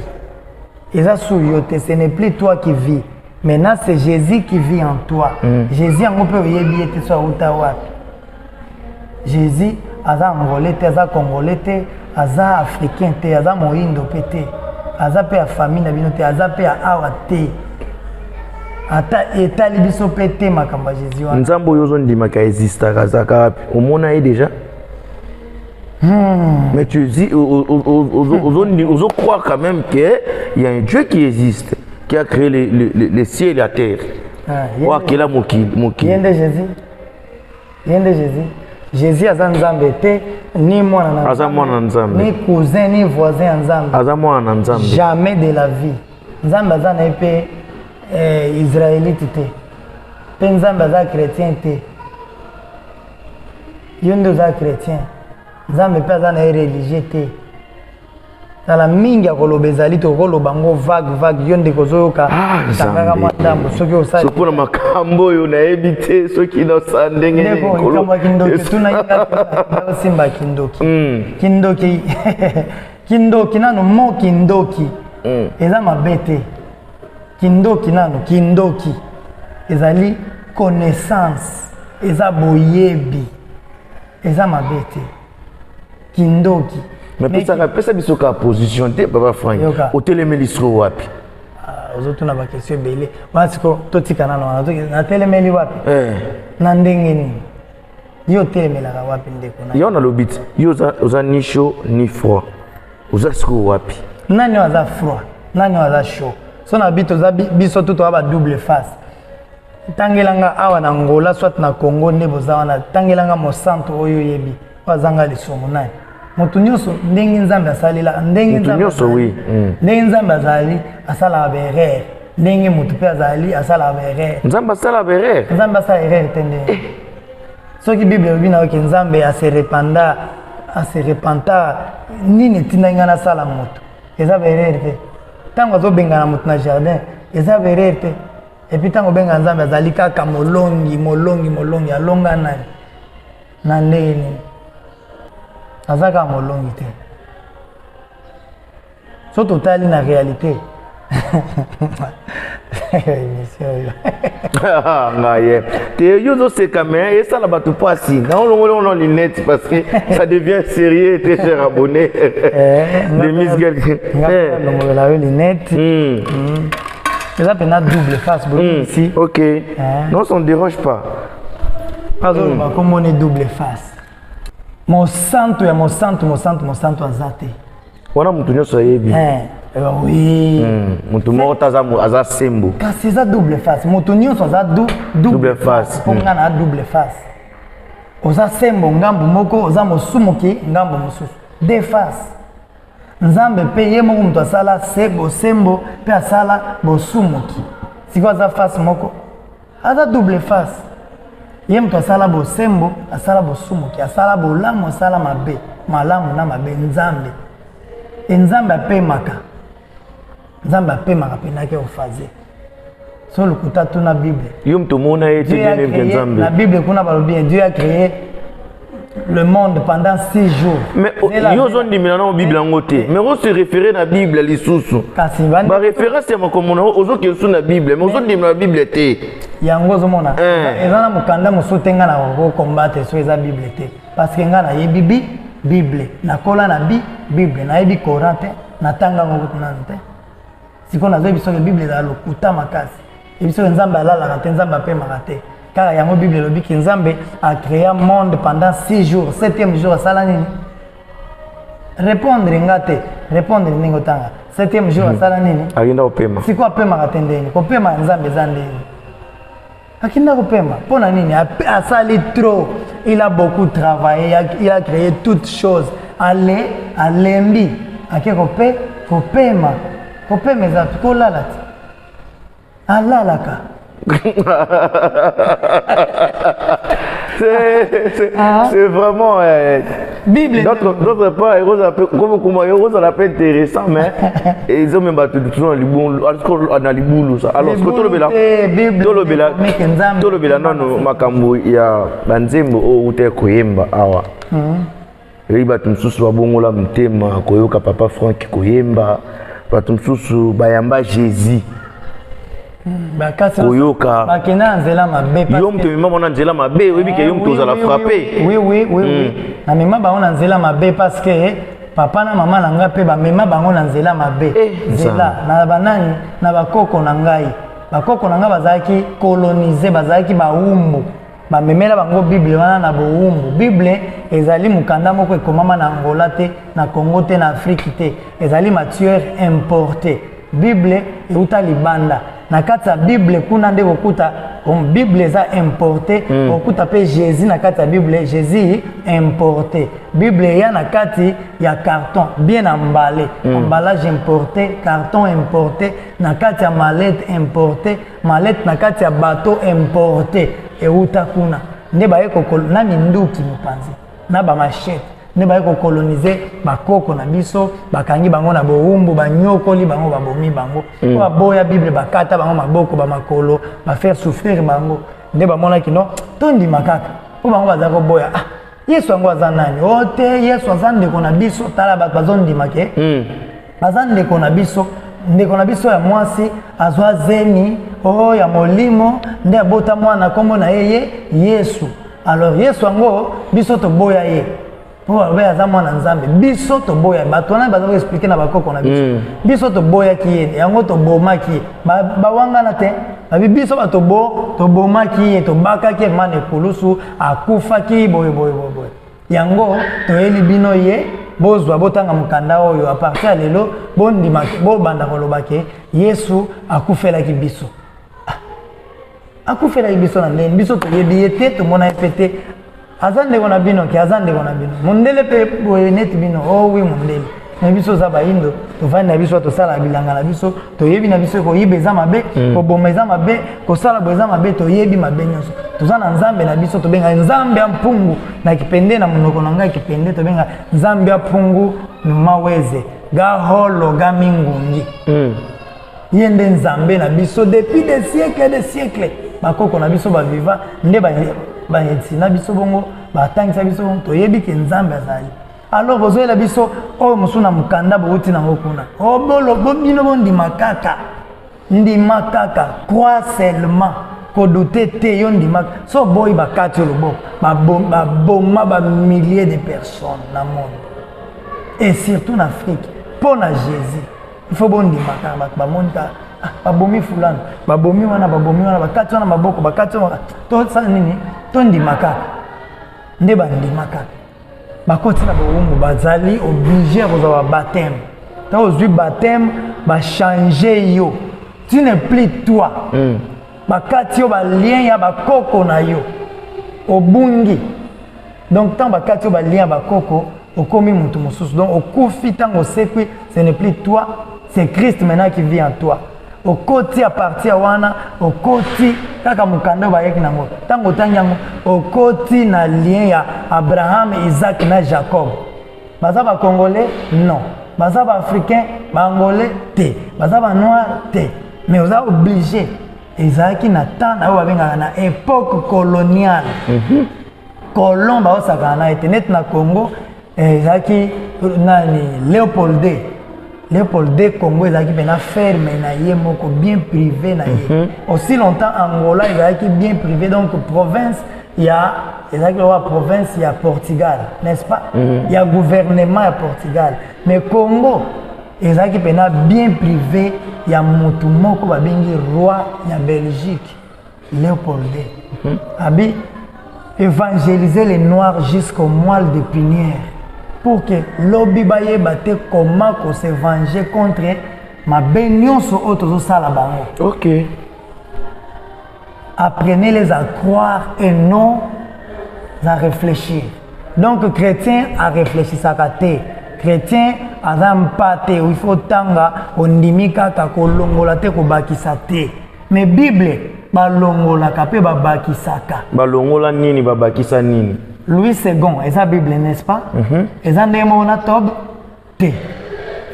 eza su yo te. Ce n'est plus toi qui vis maintenant, c'est Jésus qui vit en toi. Jésus yango mpe oyebi ye te, so auta wapi. Jésus aza angolais te, aza congolais te, aza africain te, aza moyindo mpe te, aza mpe ya famille na bino te, aza mpe ya awa te, ata etali biso mpe te makambo ya Jésus wana. Nzambe oyo ozondimaka existaka, azalaka wapi? Omona ye déjà? Mais tu dis, ozo croire quand même qu'il y a un Dieu qui existe, qui a créé les ciels et la terre. Oyo akela mokili. Mokili. Ye nde Jésus, ye nde Jésus. Jésus aza Nzambe te, ni mwana na Aza mwana na Nzambe. Ni cousin ni voisin ya Nzambe. Aza mwana na Nzambe. Jamais de la vie. Nzambe aza na ye mpe israélite te, mpe Nzambe aza chrétien te. Yo nde oza chrétien. Nzambe mpe aza na ye religieux te. Tala, mingi ya koloba ezali, tokoloba ngo vague vague. Yo ndeko ozoyoka, tangaka mwa ndambo soki osali. Mpona makambo oyo nayebi te soki nasala ndenge. Ndeko, likambo ya kindoki, tuna osimba kindoki. Kindoki, kindoki nano mo kindoki eza mabe te. Kindoki nano, kindoki ezali connaissance, eza boyebi, eza mabe te kindoki. Mais pesaka, pesa biso ka position te, papa Frank. Otelemeli siko wapi? Ozotuna baquestion ebele wana. Siko totika nano wana. Natelemeli wapi? Na ndenge nini? Yo otelemelaka wapi, ndeko na? Yo nalobi te, yo oza ni chaud ni froid, oza sikoyo wapi? Nani oyo aza froid? Nani oyo aza chaud? So na bi toza biso tu toza ba double face. Tangelanga awa na Ngola soit na Congo nde boza wana, tangelanga mosantu oyo oyebi oyo azanga lisumu. Nani? Moto nyonso ndenge Nzambe asalela, ndenge nyonso, oui. Ndenge Nzambe azali, asalaka baerreur. Ndenge moto mpe azali, asalaka baerreur. Nzambe asala baerreur? Nzambe asala erreur te. Ndenge soki Bible elobi na yoke, Nzambe ase repanda, ase repenta. Nini etindaki ngai nasala moto? Eza baerreur te. Ntango azobengana moto na jardin, eza baerreur te. Et puis ntango obenga Nzambe, azali kaka molongi, molongi, molongi. Alonga nani na ndenge nini? Aza kaka molongi te. So totali na réalité, émission oyo. Ngai ye te, yo ozoseka, mais esala bato mpasi. Naolongoli ono lunette parce que ça devient sérieux, très cher abonné de Miss Girl. Longolela yo lunette, eza mpena double face bosi. Ok, non, ça ne dérange pas. Azoloba komoni double face. Mosantu ya mosantu, mosantu, mosantu aza te. Wana motu nyonso ayebi. Oui. Motu moko te aza sembo. Kasi eza double face. Moto nyonso aza double face. Mpo nga na double face, oza sembo ngambu moko, oza mosumuki ngambu mosusu, deux face. Nzambe mpe ye moko moto asala se bosembo mpe asala bosumuki. Sikoyo aza face moko, aza double face. Ye moto asala bosembo, asala bosumuki, asala bolamu, asala mabe, malamu na mabe. Nzambe e, Nzambe apemaka, Nzambe apemaka mpenaki ofaze. So lokuta, tuna Bible. Yo moto omona ye te, bien Nzambe. Na Bible kuna balobi Dieu a créé. Le monde pendant 6 jours. Mais yo ozondimela nango Bible yango te, mais ose référé na Bible lisusu. Kasi Baréférence ya makambo na ozokende lisusu na Bible, mais ozondimela na Bible te. Yango ozomona, eza na mokanda mosusu te. Ngai na kokombattre so eza Bible te, parce que ngai nayebi bi Bible, nakola na bi Bible, nayebi Coran te, natanga yango kutu nanu te. Sikoyo nazoyebi soki Bible ezala lokuta makasi. Ebi soki Nzambe alalaka te, Nzambe apemaka te. Kaka yango Bible elobi ke Nzambe acréa monde pendant 6 jours, septième jour asala nini? Répondre nga te, répondre ndenge otanga. Septième jour asala nini? Akenda kopema. Sikoyo apemaka te, ndeni kopema ya Nzambe eza ndeni? Akenda kopema mpo na nini? Asali trop, il a beaucoup travaillé, il a créé toutes choses, ale alembi, ake kope kopema. Kopema eza kolala te, alalaka. C'est vraiment Bible. D'autre part, ekozala mpe intéressant, mais ezomema bato toujours na libulu. Alors tolobela nano makambo ya banzembo oyo uta koyemba awa. Eyi bato mosusu babongola motema koyoka papa Frank koyemba, bato mosusu bayamba Jésus koyoka. Bakenda na nzela mabe. Yo moto omema bango na nzela mabe, oyebi ke yo moto ozala frappe. Oui, namema bango na nzela mabe parce que papa na mama na ngai mpe bamema bango na nzela mabe. Nzela na banani? Na bakoko na ngai. Bakoko na ngai bazalaki colonisé, bazalaki bawumbu, bamemela bango Bible wana na bowumbu. Bible ezali mokanda moko ekomama na Angola te, na Congo te, na Afrique te. Ezali matière importée. Bible euta libanda. Na kati ya Bible kuna nde kokuta Bible eza importé. Kokuta mpe Jésus na kati ya Bible, Jésus importé. Bible eya na kati ya carton bien emballé, emballage importé, carton importé, na kati ya mallette importé, mallette na kati ya bateau importé. Euta kuna nde baye na minduki mopanzi na bamachettes, nde baye kocoloniser bakoko na biso. Bakangi bango na bowumbu, banyokoli bango, babomi bango po baboya Bible. Bakata bango maboko, bamakolo, bafaire souffrir bango. Nde bamonaki no, tondima kaka, mpo bango baza koboya. Ah, Yesu yango aza nani? O te, Yesu aza ndeko na biso. Tala, bato bazondima ke baza ndeko na biso. Ndeko na biso ya mwasi azwa zemi oyo ya molimo, nde abota mwana, nkombo na ye ye Yesu. Alors Yesu yango, biso toboya ye mpo balobi aza mwana Nzambe. Biso toboya. Bato wana baza koexpliquer na bakoko na biso. Biso toboyaki ye, yango tobomaki ye. Bawangana te, babi biso bato bo tobomaki ye, tobakaki ye mana ekulusu, akufaki boye boye boye boye. Yango toyeli bino ye, bozwa, botanga mokanda oyo. À partir ya lelo bondima, bobanda koloba ke Yesu akufelaki biso. Akufelaki biso na ndenge biso toyebi ye te, tomona ye mpe te. Aza ndeko na bino ke aza ndeko na bino, mondele mpe boye neti bino. Oh oui, mondele, mais biso oza bayindo, tovandi na biso, tosala bilanga na biso, toyebi na biso koyiba eza mabe, koboma eza mabe, kosala boye eza mabe. Toyebi mabe nyonso. Toza na Nzambe na biso, tobenga Nzambe ya mpungu. Na kipende, na monoko na ngai kipende, tobenga Nzambe ya mpungu maweze gaholo gamingungi. Ye nde Nzambe na biso depuis des siècles des siècles. Bakoko na biso baviva nde baensina biso bongo, batangisa biso bongo, toyebi ke Nzambe azali. Alors bozoyela biso oyo mosusu na mokanda bouti nango kuna. Obolo bino bondima kaka, ndima kaka, crois seulement, kodouter te. Yo ndima, so oboyi, bakati yo loboko. Baboma bamilliers de personnes na monde et surtout na Afrique mpo na Jésus. Il faut bondima kaka. Bato bamoni kaka, ah, babomi fulano, babomi wana, babomi wana, bakati wana maboko, bakati wana, tosala nini? Tondima kaka. Nde bandima kaka, bakoti na bowumbu, bazali obligé ya kozwa babaptême. Ntango ozwi baptême, bachange yo, tu n'es plus toi. Bakati yo balien ya bakoko na yo, obungi. Donc ntango bakati yo balien ya bakoko, okomi motu mosusu. Donc okufi, ntango osekwi, ce n'est plus toi, c'est Christ maintenant qui vit en toi. Okoti à partir ya wana, okoti kaka mokanda oyo bayeki nango. Ntango otangi yango, okoti na lien ya Abraham, Isaac na Jacob. Baza bacongolais? Non. Baza baafricain? Baangolais te, baza banoir te. Mais oza obligé, ezalaki na temps na oyo babengaka na époque coloniale. Colon baosakana na ye te. Neti na Congo ezalaki nani? Léopold II. Léopold II, Congo ezalaki mpena ferme na ye moko, bien privé na ye. Aussi longtemps Angola ezalaki bien privé, donc province ya, ezalaki lokola province ya Portugal, n'est-ce pas? Ya gouvernement ya Portugal. Mais Congo ezalaki mpena bien privé ya motu moko babengi roi ya Belgique, Léopold II. Abi évangéliser les Noirs jusqu'au moelle d'épinière pour que lobi bayeba te comment kose venger contre mabe nyonso oyo tozosala bango. Apprenez-les à croire et non à réfléchir. Donc chrétien aréfléchisaka te, chrétien aza mpa te. Il faut tanga, ondimi kaka, kolongola te, kobakisa te. Mais Bible balongolaka mpe babakisaka. Balongola nini, babakisa nini? Louis Segond eza Bible, n'est-ce pas? Eza ndenge moko na Tob te,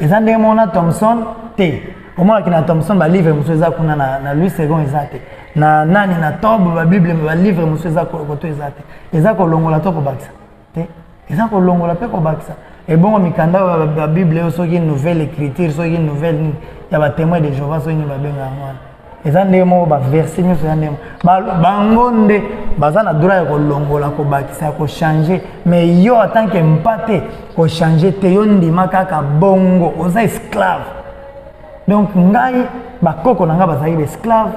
eza ndenge moko na Thomson te. Omonaki na Thomson balivre mosusu eza kuna, na Louis Segond eza te, na nani, na Tob babible, balivre mosusu eza koto eza te. Eza kolongola to kobakisa te, eza kolongola mpe kobakisa. Ebongo mikanda oyo babible oyo, soki nouvelle écriture, soki nouvelle nini ya batémoin de Jéhovah, soki nini babenga yango wana, eza ndenge moko. Baverset nyonso eza ndenge bango nde baza na droit ya kolongola, kobakisa, ya kochange. Mais yo en tant que mpa te, kochange te. Yo ndima kaka bongo, oza esclave. Donc ngai, bakoko na ngai bazalaki baesclave,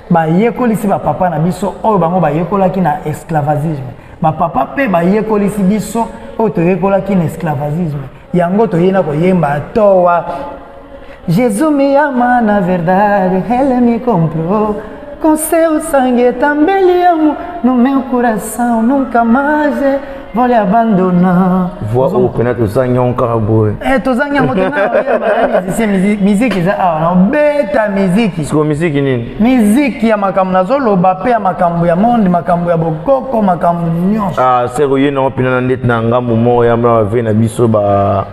bayekolisi bapapa na biso oyo bango bayekolaki na esclavagisme. Bapapa mpe bayekolisi biso oyo toyekolaki na esclavagisme. Yango toyei na koyemba toa: "Jesus me ama, na verdade, ele me comprou com seu sangue, também lhe amo no meu coração, nunca mais vou lhe abandonar." Voix oyo mpena tozangi yango kaka boye. Eh, tozangi yango te. Nga musicien, musique eza awa, naobeta miziki. Siko miziki nini? Miziki ya makambo nazoloba mpe ya makambo ya monde, makambo ya bokoko, makambo nyonso. Ah, sero ye nango mpena na ndeti na ngambo moko ya mna bave na biso ba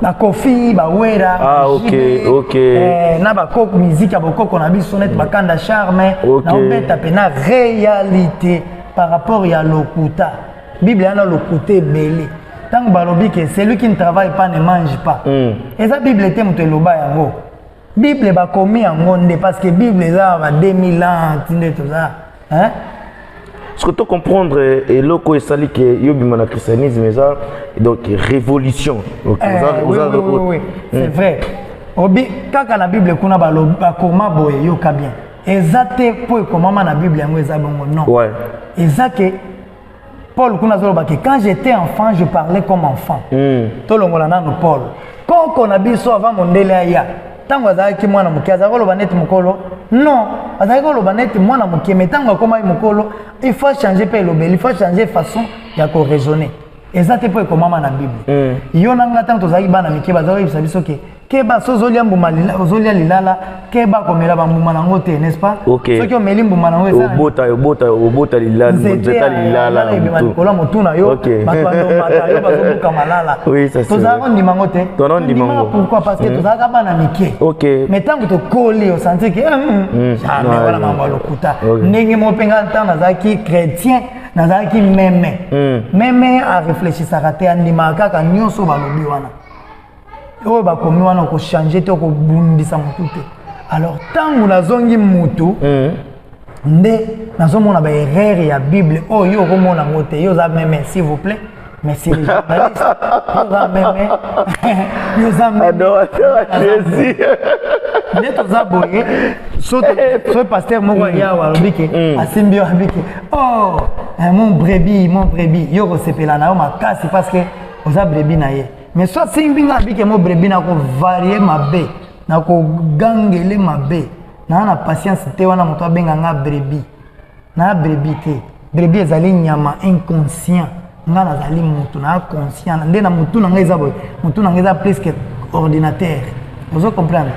Bakofi, Bawera. Ah, ok. Eh, na bakoko, miziki ya bokoko na biso neti bakanda charme. Naobeta mpe na réalité par rapport ya lokuta. Bible yana lokuta ebele. Ntango balobi ke celui qui ne travaille pas ne mange pas, eza Bible te moto eloba yango. Bible bakomi yango nde parce que Bible eza ba 2000 ans ti nde toza, hein? Ce que to comprendre, eloko oyo esali ke yo bima na christianisme eza donc révolution. Donc, Eh, oui, oui. C'est vrai. Obi kaka na Bible kuna bakoma boye, yoka bien. Eza te mpo ekomama na Bible yango eza bongo, non. Eza ke Paul kuna azoloba ke quand j'étais enfant, je parlais comme enfant. Tolongola nanu Paul. Koko na biso avant mondele aya, ntango azalaki mwana moke, azalaki koloba neti mokolo? Non, azalaki koloba neti mwana moke. Mais ntango akomaki mokolo, il faut changer mpe elobeli, il faut changer façon ya koraisonner. Eza te mpo ekomama na Bible. Yo na nga, ntango tozalaki bana mike, bazalaki koyebisa biso ke keba so ozolia mbuma ozolia lilala, keba komela bambuma nango te, n'est-ce pas? Soki omeli mbuma nango, eza Obota lilala, nzete ya lilala na ebima motu. Likolo ya motu na yo. Bato bandomata yo, bazobuka malala. Oui, ça, c'est Tozalaka vrai. kondima yango te. Tozalaka kondima yango. Pourquoi? Parce que tozalaka bana mike. Mais ntango tokoli, osanti ke jamais. Wana makambo ya lokuta. Ndenge moko mpe nga, ntango nazalaki chrétien, nazalaki meme. Meme arefléchisaka te, andimaka kaka nyonso balobi wana, oyo bakomi wana, okochange te, okobundisa motu te. Alors ntango nazongi mutu, nde nazomona baerreur ya Bible oyo. Yo okomona yango te, yo oza meme. S'il vous plaît, monsieur le journaliste, yo oza meme, yo oza meme. Adorateur à Jésus. Nde toza boye, so pasteur moko ayawa alobi ke asimbi yo, alobi ke: "Oh eh, mon brebis, mon brebis", yo kosepela na yo makasi parce que oza brebis na ye. Mais so asimbi nga, abi ke mo brebis, nakovarie mabe, nakogangele mabe, naa na patience te. Wana moto abenga nga brebis, naa brebis te. Brebis ezali nyama inconscient. Nga nazali motu, naa conscient. Nde na motu na ngai eza boye, motu na ngai eza plus que ordinateur, ozo comprendre?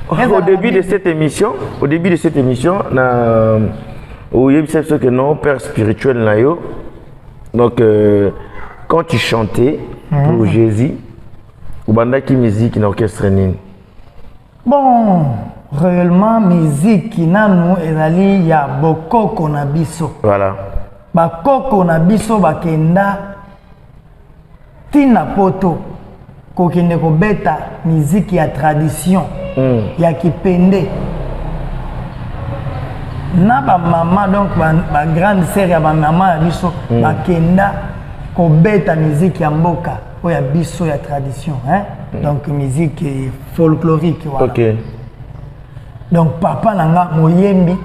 Au début de cette émission, au début de cette émission, na oyebisa biso que non, père spirituel na yo, donc quand tu chantais pour Jésus, obandaki musique na orchestre nini? Bon, réellement, musique nanu ezali ya bokoko na biso. Bakoko na biso bakenda tina poto kokende kobeta miziki ya tradition ya kipende na bamama, donc bagrande sœur ya bamama ya biso bakenda kobeta miziki ya mboka oyo ya biso ya tradition, hein? Donc musique folklorique wana. Donc papa na nga moyembi,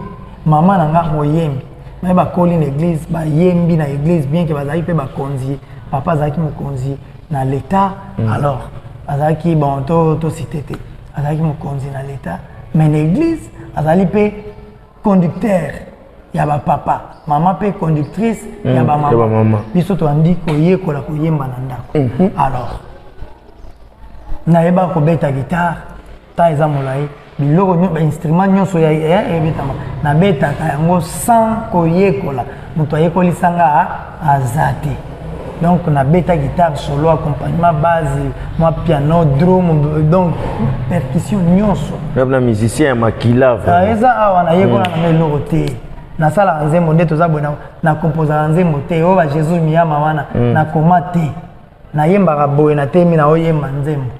mama na nga moyembi, naye bakoli na église, bayembi na église, bien que bazalaki mpe bakonzi. Papa azalaki mokonzi na l'état. Alors azalaki, bon, to cité te, azalaki mokonzi na l'état, mais na église azali mpe conducteur ya bapapa, mama mpe conductrice ya bamama. Ya bamama. Biso toandi koyekola koyemba na ndako. Alors nayeba kobeta guitare ta eza molai, biloko bainstrument nyonso ya ebetama, nabetaka yango sans koyekola. Moto ayekolisanga aza te. Donc nabeta guitare solo, accompagnement, base, mwa piano, drum, donc percussion nyonso. Na musicien ya makila. Ah, vraiment. Eza awa nayekola nanga eloko te. Nasalaka nzembo nde toza boye, nakomposaka nzembo te oyo ba Jesus Miyama wana, nakoma te. Nayembaka boye, natemi, naoyemba nzembo.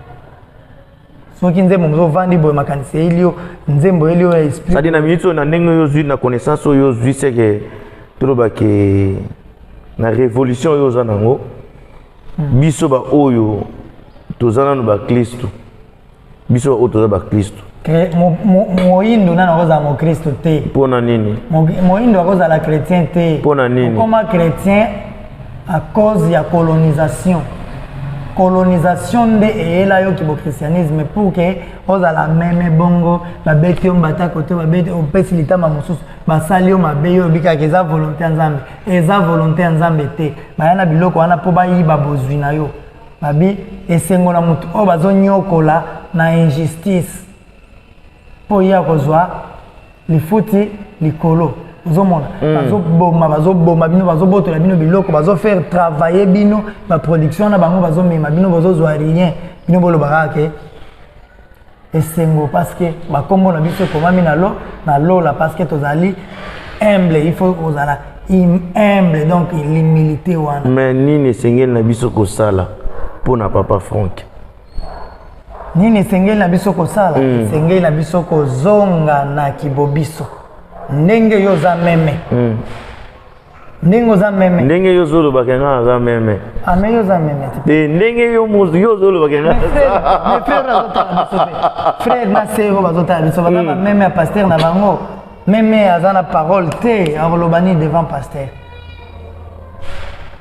Soki nzembo mozo ovandi boye, makanisi eyeli yo, nzembo eyeli yo ya esprit. C'est-à-dire na minute oyo, na ndenge oyo ozwi na connaissance oyo ozwi, seke tolobake na révolution oyo oza nango, biso baoyo toza nano baklisto, biso baoyo toza baklisto. Moyindo nano akozala mokristo te. Mpo na nini? Moyindo akozala chrétien te. Mpo na nini? Okoma chrétien à cause ya colonisation. Colonisation nde eyela yo kibochristianisme pour que ozala meme bongo. Babeti yo mbata kote, babeti, opesi litama mosusu, basali yo mabe, yo oyebi kaka eza volonté ya Nzambe. Eza volonté ya Nzambe te. Baya na biloko wana mpo bayiba bozwi na yo. Babi esengo na motu oyo bazonyokola na injustice, mpo ye akozwa lifuti likolo. Ozomona, bazoboma, bazoboma bino, bazobotola bino biloko, bazofaire travailler bino baproduction na bango, bazomema bino, bozozwa rien. Bino boloba kaka ke esengo parce que bakombo na biso ekomami na lo na lola, parce que tozali humble. Il faut kozala humble, donc l'humilité wana. Mais nini esengeli na biso kosala mpo na papa Frank? Nini esengeli na biso kosala? Esengeli na biso kozonga na kibobiso. Ndenge yo oza meme, ndenge oza meme. Ndenge yo ozolobaka, nga naza meme. Ame, yo oza meme te. Te, ndenge yo ozolobaka nga. Mais frère azotala biso te, frère na sœur oyo bazotala biso, baza bameme ya pasteur na bango. Meme aza na parole te, akoloba nini devant pasteur?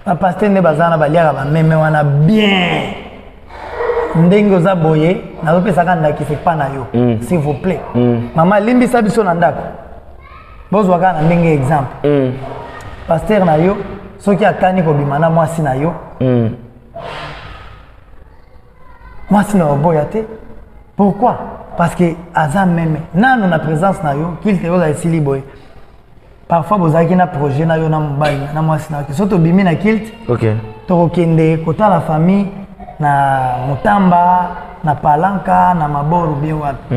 Bapasteur nde baza na baliaka bameme wana bien. Ndenge oza boye, nazopesaka ndakisa epa na yo. S'il vous plaît, mama, limbisa biso na ndako, bozwa kaka na ndenge exemple. Pasteur na yo soki akani kobima na mwasi na yo, mwasi na oboya te. Pourquoi? Parce que aza meme nano na présence na yo. Culte oyo esili boye, parfois bozalaki na projet na yo na mobali na mwasi na yo, so tobimi na culte, tokokende kotala famille na Motamba, na Palanka, na Maboro, bien wapi.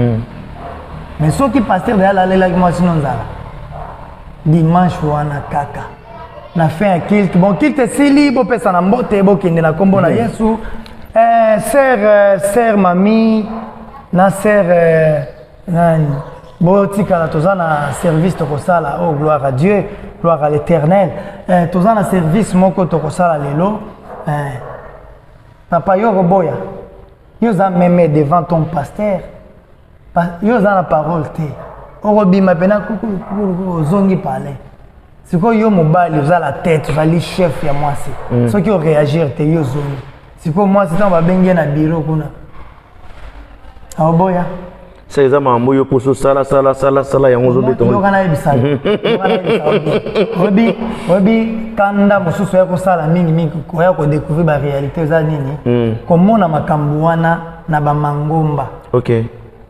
Mais soki pasteur deya alalelaki mwasi no nzala dimanche wana, kaka na fin ya culte, bon, culte esili, bopesa na mbote, bokende na nkombo na Yesu, sœur, sœur mami na sœur, nani, botikala, toza na service tokosala. Oh, gloire à Dieu, gloire à l'Éternel. Toza na service moko tokosala lelo. Papa, yo koboya, yo oza meme devant ton pasteur, yo oza na parole te, okobima mpena kukuluku, ozongi palais. Sikoyo yo mobali oza la tête, ozali chef ya mwasi. Soki oréagir te, yo ozongi. Sikoyo mwasi, ntango babengi ye na bureau kuna, aoboya. Sa eza makambo oyo mposo sala sala sala sala yango ozobeta. Yoka, nayebisa yo. Yoka, nayebisa yo bien. Oyebi kanda mosusu oya kosala mingimingi, koya kodécouvrir baréalité eza nini, komona makambo wana na bamangomba.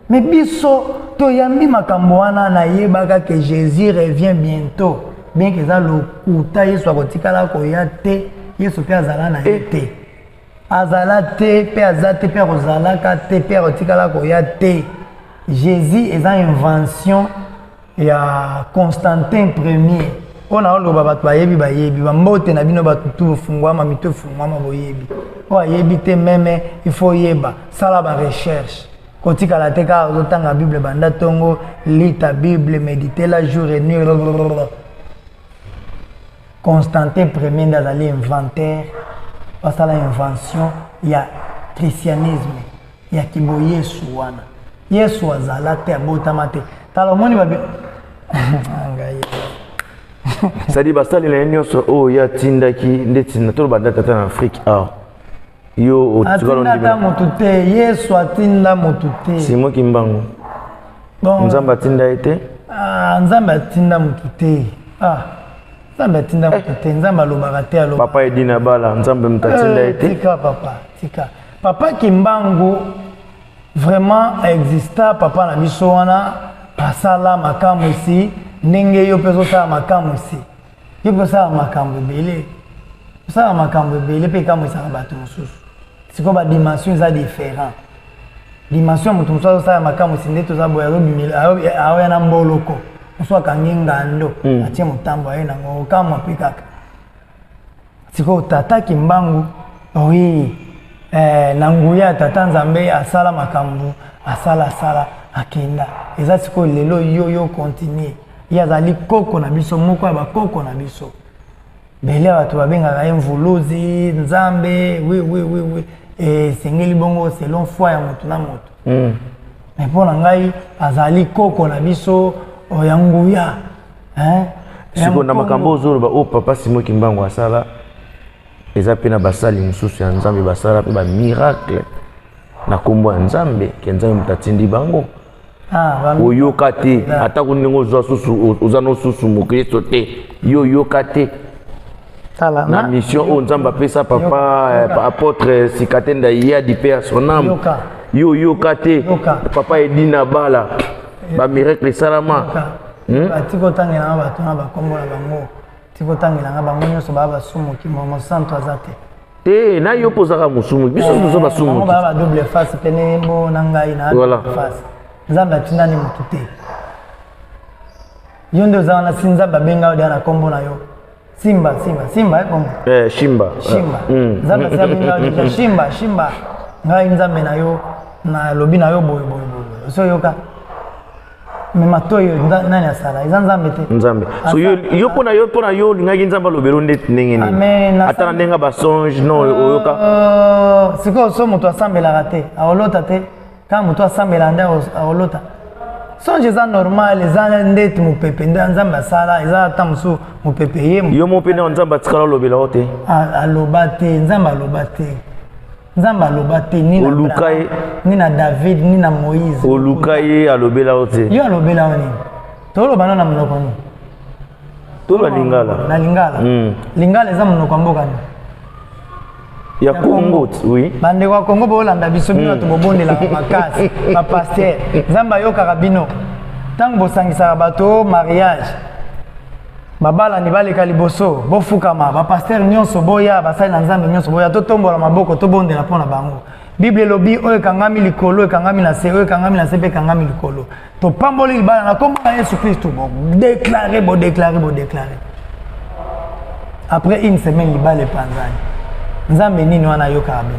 Mais biso toyambi makambo wana, nayebaka ke Jésus revient bientôt, bien ke eza lokuta. Yesu akotikala koya te. Yesu mpe azala na ye te, azala te mpe aza te mpe akozalaka te mpe akotikala koya te. Jésus eza invention ya Constantin Premier. Oyo naoloba, bato bayebi, bayebi. Bambote na bino bato tu, bofungwama mito, efungwama, boyebi. Oyo ayebi te, même il faut oyeba, sala barecherche. Kotikala te kaka ozotanga Bible banda ntongo. Lis ta Bible, médite la jour et nuit. Constantin Premier nde azali inventeur, basala invention ya christianisme, ya kiboyesu wana. Yesu azala te, abotama te. Tala, omoni babi ngai. C'est-à-dire basali na ye nyonso oyo ye atindaki, ndeti na toloba tata na Afrique awa, yo atinda ata motu te. Yesu atinda motu te. Simo Kimbangu. Bon. Nzambe atinda ye te. Ah, Nzambe atinda motu te. Ah, Nzambe atinda motu te. Nzambe alobaka te, aloba. Papa Edina Bala, Nzambe moto atinda ye te. Tika papa, tika papa. Kimbangu vraiment exista, papa na biso wana asala makambo esi ndenge yo mpe ozosala makambo esi. Yo mpe osala makambo ebele, osala makambo ebele mpe ekamwisaka bato mosusu. Sikoyo badimension eza différent. Dimension ya moto mosusu azosala makambo esi nde toza boye, aoya na mboloko mosusu, akangi ngando, atie motambo, aye nango, okamwa mpe kaka. Sikoyo tata Kimbangu, oui, na nguya ya tata Nzambe asala makambo, asala, asala, akenda. Eza sikoyo lelo yo yo continue. Ye azali koko na biso, moko ya bakoko na biso. Bele ya bato babengaka ye mvuluzi, Nzambe. Oui, esengeli bongo selon foi ya moto na moto. Mais mpo na ngai azali koko na biso ya nguya, hein? Ya Sikoyo na mokongo. Makambo ozoloba oyo papa Simo Kimbangu asala, eza mpe na basali mosusu ya Nzambe basala mpe bamiracle na nkombo ya Nzambe, ke Nzambe moto atindi bango. Ah, Oyoka te? Atako ndenge ozwa susu, oza no susu mokristo te, yo oyoka te? Tala, na mission oyo Nzambe apesa papa apôtre Sikatenda Yadi, mpe ya son âme. Yoka. Yo oyoka te? Yoka. Papa Edina Bala, bamiracle esalama. Yoka. Tika otangelanga bato na bakombo na bango, tika otangelanga bango nyonso. Baa basumuki, mosantu aza te. Te, na yo mpo ozaka mosumu, biso toza bango basumuki. Baa ba double face pene mbo na ngai na double face. Nzambe atindani motu te. Yo nde oza wana, si Nzambe abenga yo deya na nkombo na yo, Simba, Simba, Simba, kombo. Shimba. Shimba. Nzambe asi abenga yo deja Shimba, Shimba. Ngai Nzambe na yo nalobi na yo boye boye boye, osi oyoka. Me matoi oyo nani asala? Eza Nzambe te? Nzambe. So yo mpona yo olingaki Nzambe alobelo ndeti ndenge nini? Ata na ndenge ya basonge no oyoka? Sikoyo so moto asambelaka te, akolota te? Kaka moto asambelaka nde akolota. Songe eza normal, eza ndeti mopepe nde Nzambe asala. Eza ata mosusu mopepe ye. Yo mo mpe nde Nzambe atikala olobela yo te? Aloba te, Nzambe aloba te, Nzambe aloba te, ni na Oluka Abraham, ye. Ni na David, ni na Moïse. Oluka ye, alobela yo te? Yo alobela yo nini? Toloba no na monoko nini? To na lingala. Na lingala. Lingala eza monoko ya mboka nini? Ya Congo, oui. Bandeko ya Congo, boolanda biso, bino bato bobondelaka makasi, bapaster, Nzambe ayokaka bino ntango bosangisaka bato mariage, babalani baleka liboso, bofukama. Bapaster nyonso boya, basali na Nzambe nyonso boya, totombola maboko, tobondela mpo na bango. Bible elobi: oyo ekangami likolo ekangami na se, oyo ekangami na se mpe ekangami likolo. Topamboli libala na nkombo na Yesu Kristu. Bodéclarer, bodéclarer, bodéclarer. Après une semaine, libala epanzani. Nzambe nini wana ayokaka bino?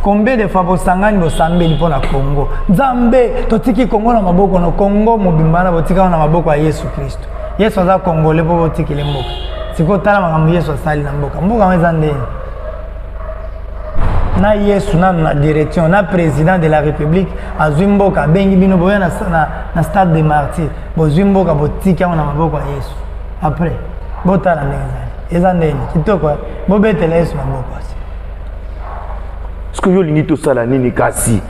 Combien de fois bosangani, bosambeli mpo na Congo? Nzambe, totiki Congo na maboko na Congo mobimba na botika na maboko ya Yesu Kristo. Yesu aza congolais mpo botikele mboka? Sikoyo tala makambo Yesu asali na mboka. Mboka yango eza ndeni na Yesu nanu na direction na président de la République azwi mboka, abengi bino boya na Stade de Martyr, bozwi mboka, botiki yango na maboko ya Yesu. Après botala ndenge ezali, eza ndeni kitoko. Bobetela Yesu maboko asi. Ce que yo olingi tosala nini? Kasi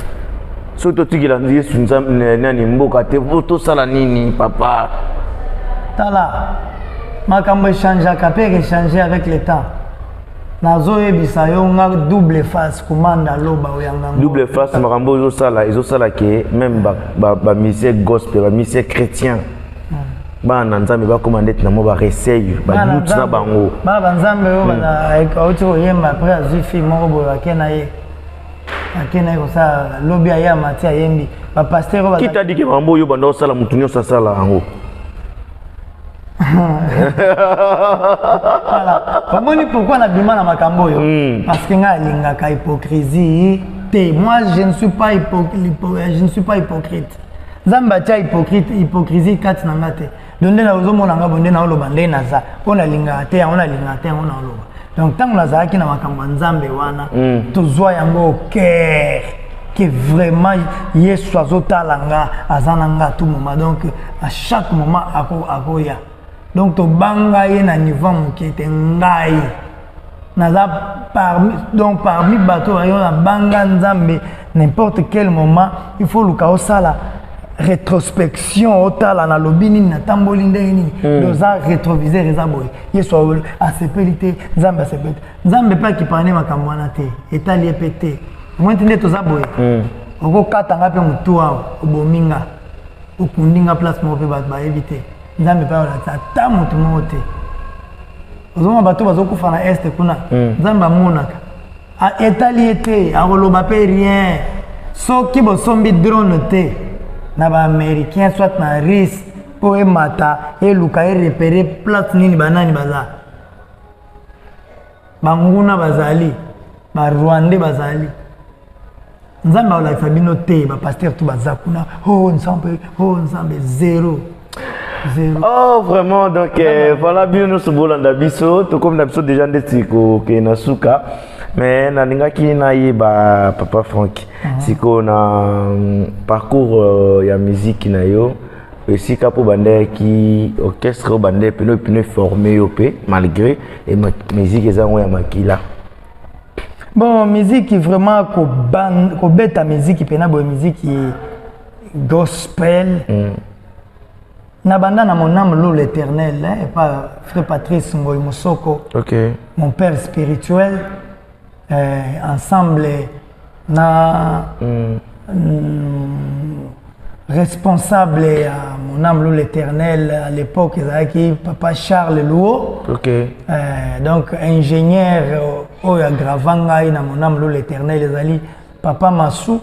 soki totikela Yesu Nzambe nani mboka te, po tosala nini, papa? Tala, makambo echangeaka mpe echange avec le temps. Nazoyebisa yo nga double face, komanda loba oyanga ngo. Double face, makambo oyo ezosala, ezosala ke même bamusicien gospel, bamusicien chrétien, bana na Nzambe bakóma ndeti na mwa bareseuil, badoute na bango. Bana banzambe oyo auti koyemba, après azwi fille moko boye, ake na ye, ake na ye kosala lobi, aye amati, ayembi. Bapaster oyo Qui t'a dit ke makambo oyo banda osala, motu nyonso asala yango? Voilà, omoni pourquoi nabima na makambo oyo? Parce que ngai alingaka hypocrisie te. Moi, je ne suis pas hypocrite. Nzambe atia hypocrite, hypocrisie kati na nga te. Donc nde ozomona nga bo, nde naoloba, nde naza mpo nalingaka te yango, nalingaka te yango naoloba. Donc ntango nazalaki na makambo ya Nzambe wana, tozwa yango au cœur que vraiment Yesu azotala nga, aza na nga à tout moment. Donc à chaque moment akoya. Donc tobanga ye na niveau moke te. Ngai naza parmi, donc parmi bato oyo nabanga Nzambe. N'importe quel moment, il faut luka osala rétrospection, otala nalobi nini, natamboli ndenge nini. Oza rétroviseur, eza boye. Yesu asepeli te, Nzambe asepeli te. Nzambe mpe akipaka nde makambo wana te, etali ye mpe te. Omoni te nde toza boye, okokata nga mpe motu awa, obomi nga, okundi nga place moko mpe bato bayebi te. Nzambe mpe aolakisa ata motu moko te. Ozomona bato bazokufa na Est kuna, Nzambe amonaka, etali ye te, akoloba mpe rien. Soki bosombi drone te na baaméricain, soit na Russe, mpo emata, eluka, erepérer place nini, banani baza banguna, bazali barwandais, bazali, Nzambe akolakisa bino te. Bapasteur to baza kuna, oh Nzambe, oh Nzambe, zéro, zéro. Oh vraiment, donc voilà, bino nyonso bolanda biso, tokomi na biso déjà ndeti kokende na suka. Mais nalingaki nayeba, papa Frank, sikoyo na parcours ya musique na yo, esika mpo bandaki orchestre oyo bande pene pene forme yo mpe, malgré musique eza yango ya makila? Bon, musique vraiment, kobeta musique mpena boye, musique gospel, na banda na Mon âme loue l'Éternel, hein, epa frère Patrice Ngoi Mosoko, mon père spirituel, ensemble na responsable ya Mon âme loue l'Éternel à l'époque ezalaki papa Charles Luo. Donc ingénieur oyo agrava ngai na Mon âme loue l'Éternel ezali papa Masu.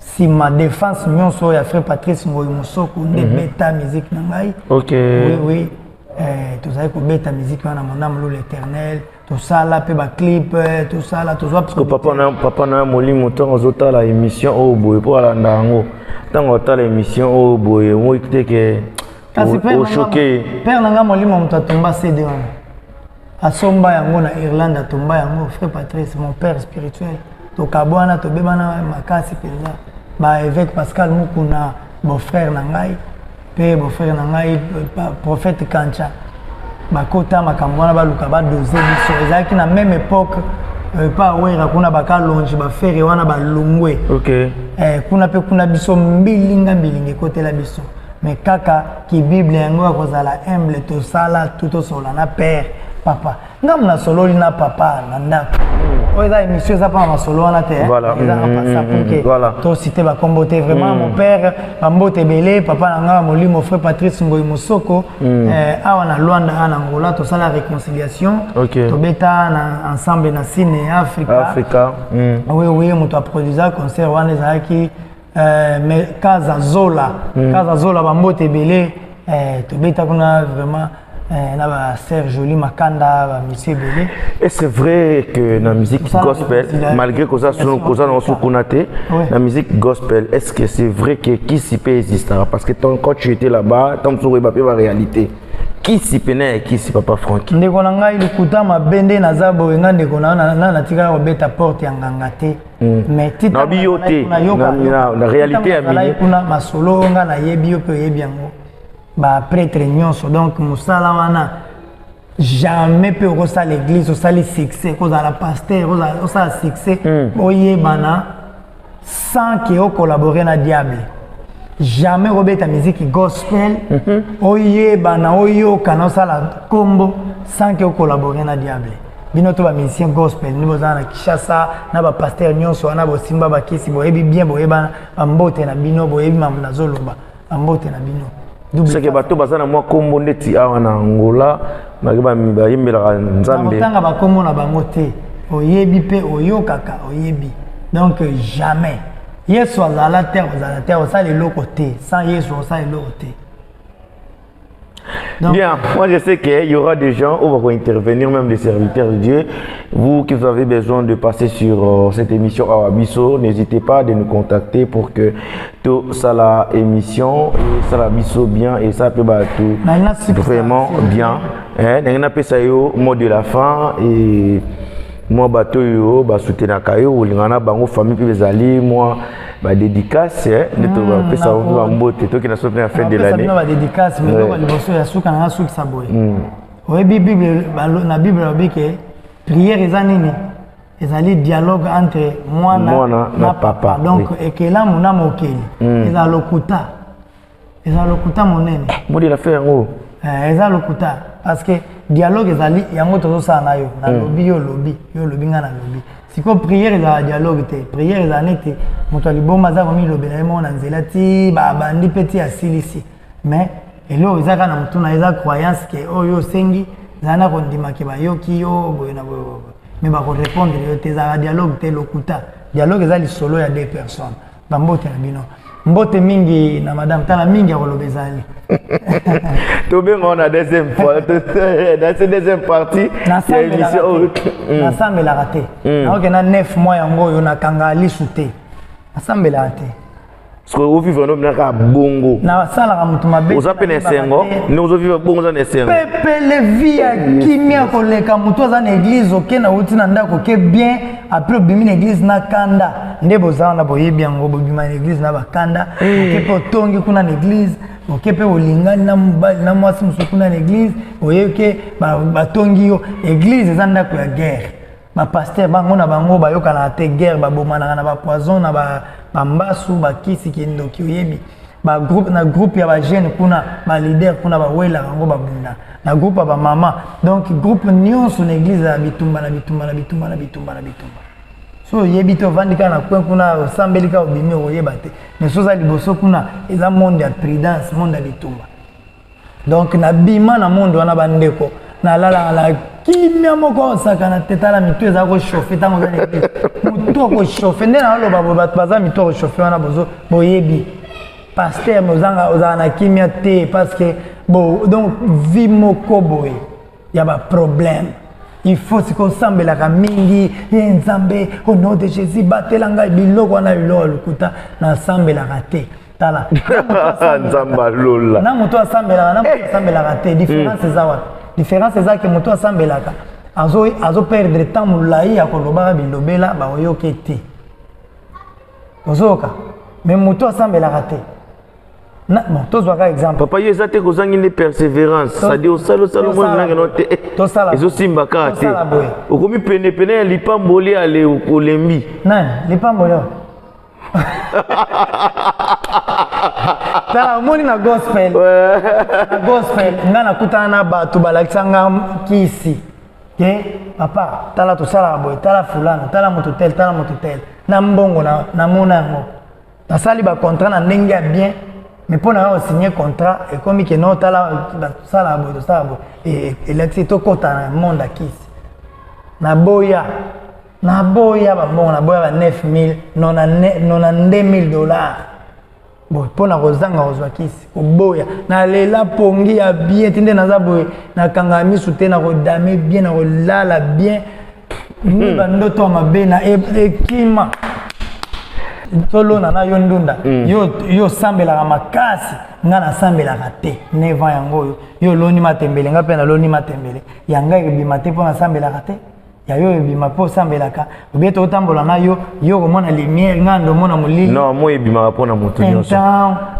Nsima défense nyonso oyo ya frère Patrice Ngoi Mosoko nde beta musique na ngai. Oui, tozali kobeta musique wana, Mon âme loue l'Éternel. Tosala mpe baclip, tosala, tozwa. Papa na yo molimo, ntango azotala émission oyo boye, mpo alanda yango, ntango atala émission oyo boye, omoi te ke ochoquer? Père na nga molimo, moto atomba CD wana, asomba yango na Irlande, atomba yango, frère Patrice, mon père spirituel. Tokabwana, tobebana makasi mpenza. Baévêque Pascal Mukuna, beau-frère na ngai, mpe beau-frère na ngai prophète Kancha, bakota makambo wana, baluka badose biso. Ezalaki na même époque pa Wera kuna, bakalongi bafere wana balongwe. Kuna mpe kuna biso mbilinga mbilinga ekotela biso, mais kaka kibible yango ya kozala humble. Tosala tu, tosola na père, papa ngambo, nasololi na papa na ndako. Oyo eza émission, eza mpona masolo wana te, eza en passant pour que tociter bakombo te. Vraiment, mon père, bambote ebele, papa na nga molimo, frère Patrice Ngoi Mosoko, awa na Lwanda, awa na Angola, tosala réconciliation, tobeta na ensemble na Cine Africa. Africa. Oui, moto aproduisa concert wana ezalaki mais Kaza Zola. Kaza Zola, bambote ebele. Tobeta kuna vraiment na ba Serge Joli Makanda, bamisie ebele. Et c'est vrai que na musique gospel, malgré koza koza na sukuna te, na musique gospel, est-ce que c'est vrai que kisi peut existera? Parce que quand tu étais là-bas, tant que oyeba mpe ba réalité, kisi pene ya kisi, papa Frank? Ndeko na ngai, lokuta mabe. Nde naza boye, nga ndeko na na natikala kobeta porte ya nganga te. Mais nabi yo te, na réalité ya milieu kuna, masolo nga nayebi, yo mpe oyebi yango, baprêtre nyonso. Donc mosala wana, jamais mpe okosala église, osali succès, kozala pasteur, osala succès, oyebana, sans ke ocollabore na diable. Jamais okobeta musique gospel, oyebana, oyokana, osala nkombo sans ke ocollabore na diable. Bino to bamusicien gospel nde bozala na Kinshasa na bapasteur nyonso wana, bosimba bakisi, boyebi bien, boyebana. Bambote na bino, boyebi mambo nazoloba. Bambote na bino. Seke bato baza na mwa nkombo ndeti awa na Angola, bayembelaka Nzambe. Kotanga bakombo na bango te. Oyebi mpe oyokaka, oyebi. Donc jamais Yesu azala te, ozala te, osala eloko te. Sans Yesu osala eloko te. Donc, Bien, moi je sais qu'il y aura des gens où vont intervenir, même des serviteurs de Dieu. Vous qui avez besoin de passer sur cette émission Awa Biso, n'hésitez pas de nous contacter pour que tout ça la émission et ça la biso bien et ça peut bah, tout Maintenant, si vraiment bien. Hein, ndenge napesa yo mot de la fin et mwa bato oyo basoutenaka yo, olingana na bango, famille mpe ezali mwa badédicace nde tobapesa bango mpe bambote. Tokenda so mpe na fin de napesa l'année. Bino badédicace, mais eloko ya liboso ya suka na nga, sukisa boye. Oyebi Bible, na Bible balobi ke prière eza nini? Ezali dialogue entre mwana Mwana na papa. Donc ekelamu na mokeli eza lokuta, eza lokuta monene. Mot de la fin yango. Eza lokuta parce que dialogue ezali yango tozosala na yo. Nalobi, yo olobi, yo olobi, ngai nalobi. Sikoyo prière ezala dialogue te. Prière ezala neti moto ya liboma aza komilobela ye moko na nzela ti babandi mpe ti asilisi, mais eloko eza kaka na motu na eza croyance ke oyo osengi ezala na kondima ke bayoki yo boye na boye boye, mais bakorépondre yo te. Ezalaka dialogue te, lokuta. Dialogue eza lisolo ya deux personnes. Bambote na bino, mbote mingi na madame. Tala, mingi ya koloba ezali. Tobenga na deuxième fois, dans cette deuxième partie ya émission oyo. Nasambelaka te. Naokenda 9 mois yango oyo nakanga lisu te, nasambelaka te. Parce que ovivre no minaka bongo. Nasalaka moto mabe. Oza mpe na esengo ndenge ozovivre bongo, oza na esengo. Pepele, vie ya kimia koleka moto aza na église. Oke na wuti na ndako, oke bien, après obimi na église na kanda. Nde boza wana, boyebi yango, bobima na église na bakanda. Oke mpe otongi kuna na église, oke mpe olingani na mobali na mwasi mosusu kuna na église, oyoke batongi yo. Église eza ndako ya guerre. Bapasteur bango na bango bayokanaka te, guerre, babomanaka na bapoison, na bambasu, bakisi, kindoki. Oyebi bagroupe, na groupe ya bajeune kuna, baleader kuna bawelaka yango, babunda na groupe ya bamama. Donc groupe nyonso na église ya bitumba na bitumba na bitumba na bitumba na bitumba. So oyebi te, ovandi kaka na coin kuna, osambeli kaka, obimi, okoyeba te. Mais so oza liboso kuna, eza monde ya prudence, monde ya bitumba. Donc nabima na monde wana, bandeko, nalalaka na kimia moko osakana te. Tala, mitu eza kochauffe ntango oza na église, motu akochauffe nde naloba boye. Bato baza mitu akochauffe wana, bozo boyebi pasteur, mais ozanga ozala na kimia te parce que bo donc vie moko boye ya baproblème. Il faut sikoyo osambelaka mingi ye Nzambe, au nom de Jésus, batela ngai. Biloko wana, biloko ya lokuta. Nasambelaka te. Tala. Nzambe alola. Na moto asambelaka, na moto asambelaka te, différence eza wapi? Différence eza ke moto asambelaka azo perdre temps molai ya kolobaka bilobela, baoyoki te, ozoyoka. Mais moto asambelaka te, bon, tozwaka exemple. Papa, yo eza te kozangi nde persévérance, c'est-à-dire osali, osali, omoni nange no te. Tosala. Ezosimba kaka te. Tosala boye. Okomi penepene ya lipamboli, ale olembi. Nani lipamboli oyo? Tala, omoni na gospel, na gospel nga nakutana na bato balakisa nga kisi ke papa, tala, tosalaka boye, tala fulano, tala moto tel, tala moto tel, na mbongo namona yango, nasali bacontrat na ndenge ya bien. Mais mpo na yo osigne contrat, ekomi ke no, tala, tosalaka boye, tosalaka boye, elakisi tokɔta na monde ya kisi. Naboya, naboya bambongo, naboya ba 9000, 92 000 dollars boye mpo na kozanga kozwa kisi, koboya. Nalela pongi ya bien ti nde naza boye, nakangaka misu te, nakodame bien, nakolala bien ni bandoto ya mabe na ekima. Tolona na yo ndunda. Yo osambelaka makasi, nga nasambelaka te. 9 ans yango oyo yo oloni matembele, nga mpe naloni matembele. Ya ngai ebima te mpo nasambelaka te, ya yo ebima mpo osambelaka. Obie totambola na yo, yo komona lumière, nga ndomona molili. Non, moi ebimaka mpona motu nyonso.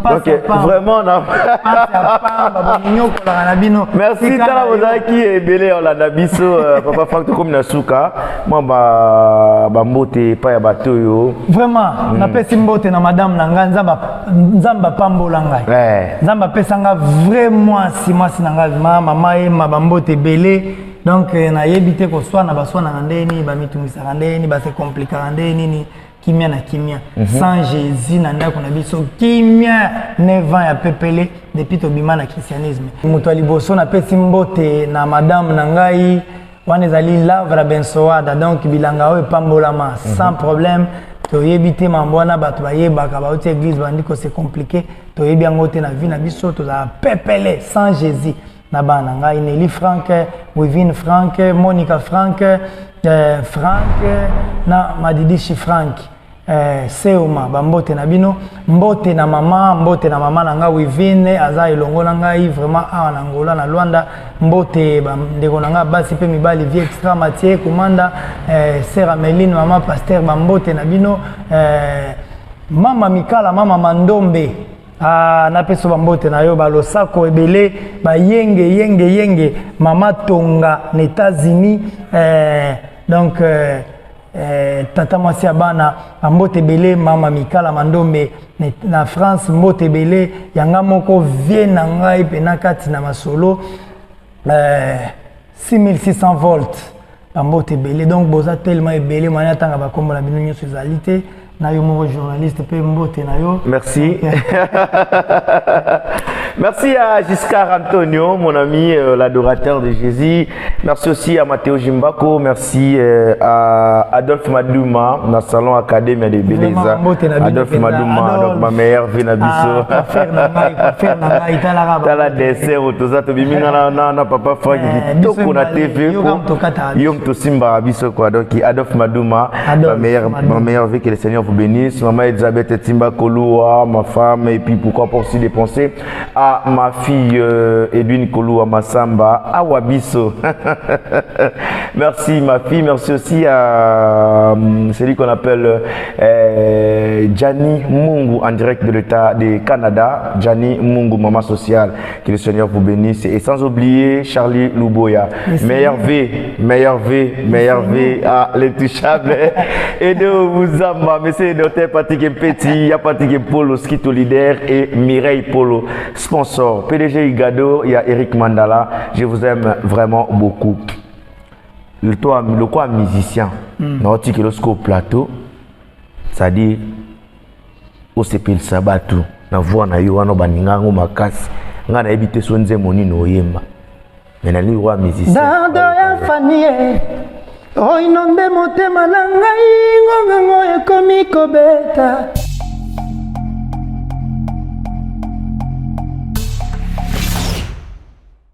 Donc vraiment na pamba bonyokolaka na bino. Merci. Tala, bozalaki ebele ya olanda biso. Papa Frank, tokomi na suka. Mwa bambote epai ya bato oyo. Vraiment, napesi mbote na madame na ngai. Nzambe apambola ngai, Nzambe apesa nga vrai mwasi, mwasi na ngai mama Ema. Bambote ebele. Donc nayebi te koswana, baswanaka nde nini, bamitungisaka nde nini, base compliquaka nde nini. Kimia na kimia sans Jésus na ndako na biso, kimia. 9 ans ya pepele depuis tobima na christianisme. Moto ya liboso napesi mbote na madame na ngai wana ezali Lavra Bensoada. Donc bilanga oyo epambolama sans problème. Toyebi te mambo wana, bato bayebaka bauti église, bandi kose compliqué, toyebi yango te. Na vie na biso tozala pepele sans Jésus. Na bana na ngai Nelly Frank, Wivine Frank, Monica Frank, eh, Frank na Madidishi Frank. Eh, Seoma bambote na bino, mbote na mama, mbote na mama na ngai Wivine aza elongo na ngai vraiment awa na Angola na Luanda, mbote bandeko na ngai basi mpe mibali, vie extra Mathieu Kumanda, eh, sœur Ameline, mama pasteur, bambote na bino, eh, mama Mikala, mama Mandombe. Ah, napesa bambote na yo balosako ebele bayenge yenge yenge mama Tonga na États-Unis, eh, donc eh, eh, tata mwasi ya bana bambote ebele mama Mikala Mandombe na France, mbote ebele yanga moko vie na ngai mpena kati na masolo, eh, 6600 volts, bambote ebele. Donc boza tellement ebele, mani atanga bakombo na bino nyonso ezali te. Na yo moko journaliste mpe mbote na yo. Merci. Merci à Giscard Antonio, mon ami, l'adorateur de Jésus. Merci aussi à Matteo Jimbako. Merci à Adolphe Madouma, dans le salon Académie de Beleza. Adolphe Madouma, donc ma meilleure vie na biso. Tala dessert otoza tobimi nga na na papa Frank kitoko na TV yo moto simbaka biso quoi. Donc Adolphe Madouma, ma meilleure vie, que le Seigneur vous bénisse. Maman Elisabeth Timba Koloua, ma femme, et puis pourquoi pas aussi de penser à ma fille Edwin Koloua Massamba, Awabiso. Merci ma fille, merci aussi à celui qu'on appelle Gianni Mungu en direct de l'État du Canada. Gianni Mungu, maman sociale, que le Seigneur vous bénisse. Et sans oublier Charlie Louboya. Meilleur V, meilleur V, meilleur V à l'intouchable. Et de Mouzamba, monsieur le docteur Patrick Mpeti, ya Patrick Polo, Skito leader et Mireille Polo, sponsor. PDG Igado, il y a Eric Mandala. Je vous aime vraiment beaucoup. Le toi, le quoi musicien, mm. Lorsqu'au plateau, c'est-à-dire osepelisa bato na voix na yo wana, baninga yango makasi. Ngai nayebi te so nzembo nini oyemba, me nalingi kwa musicien. Dado ya fanie oino nde motema na ngai ngongango ekomi kobeta.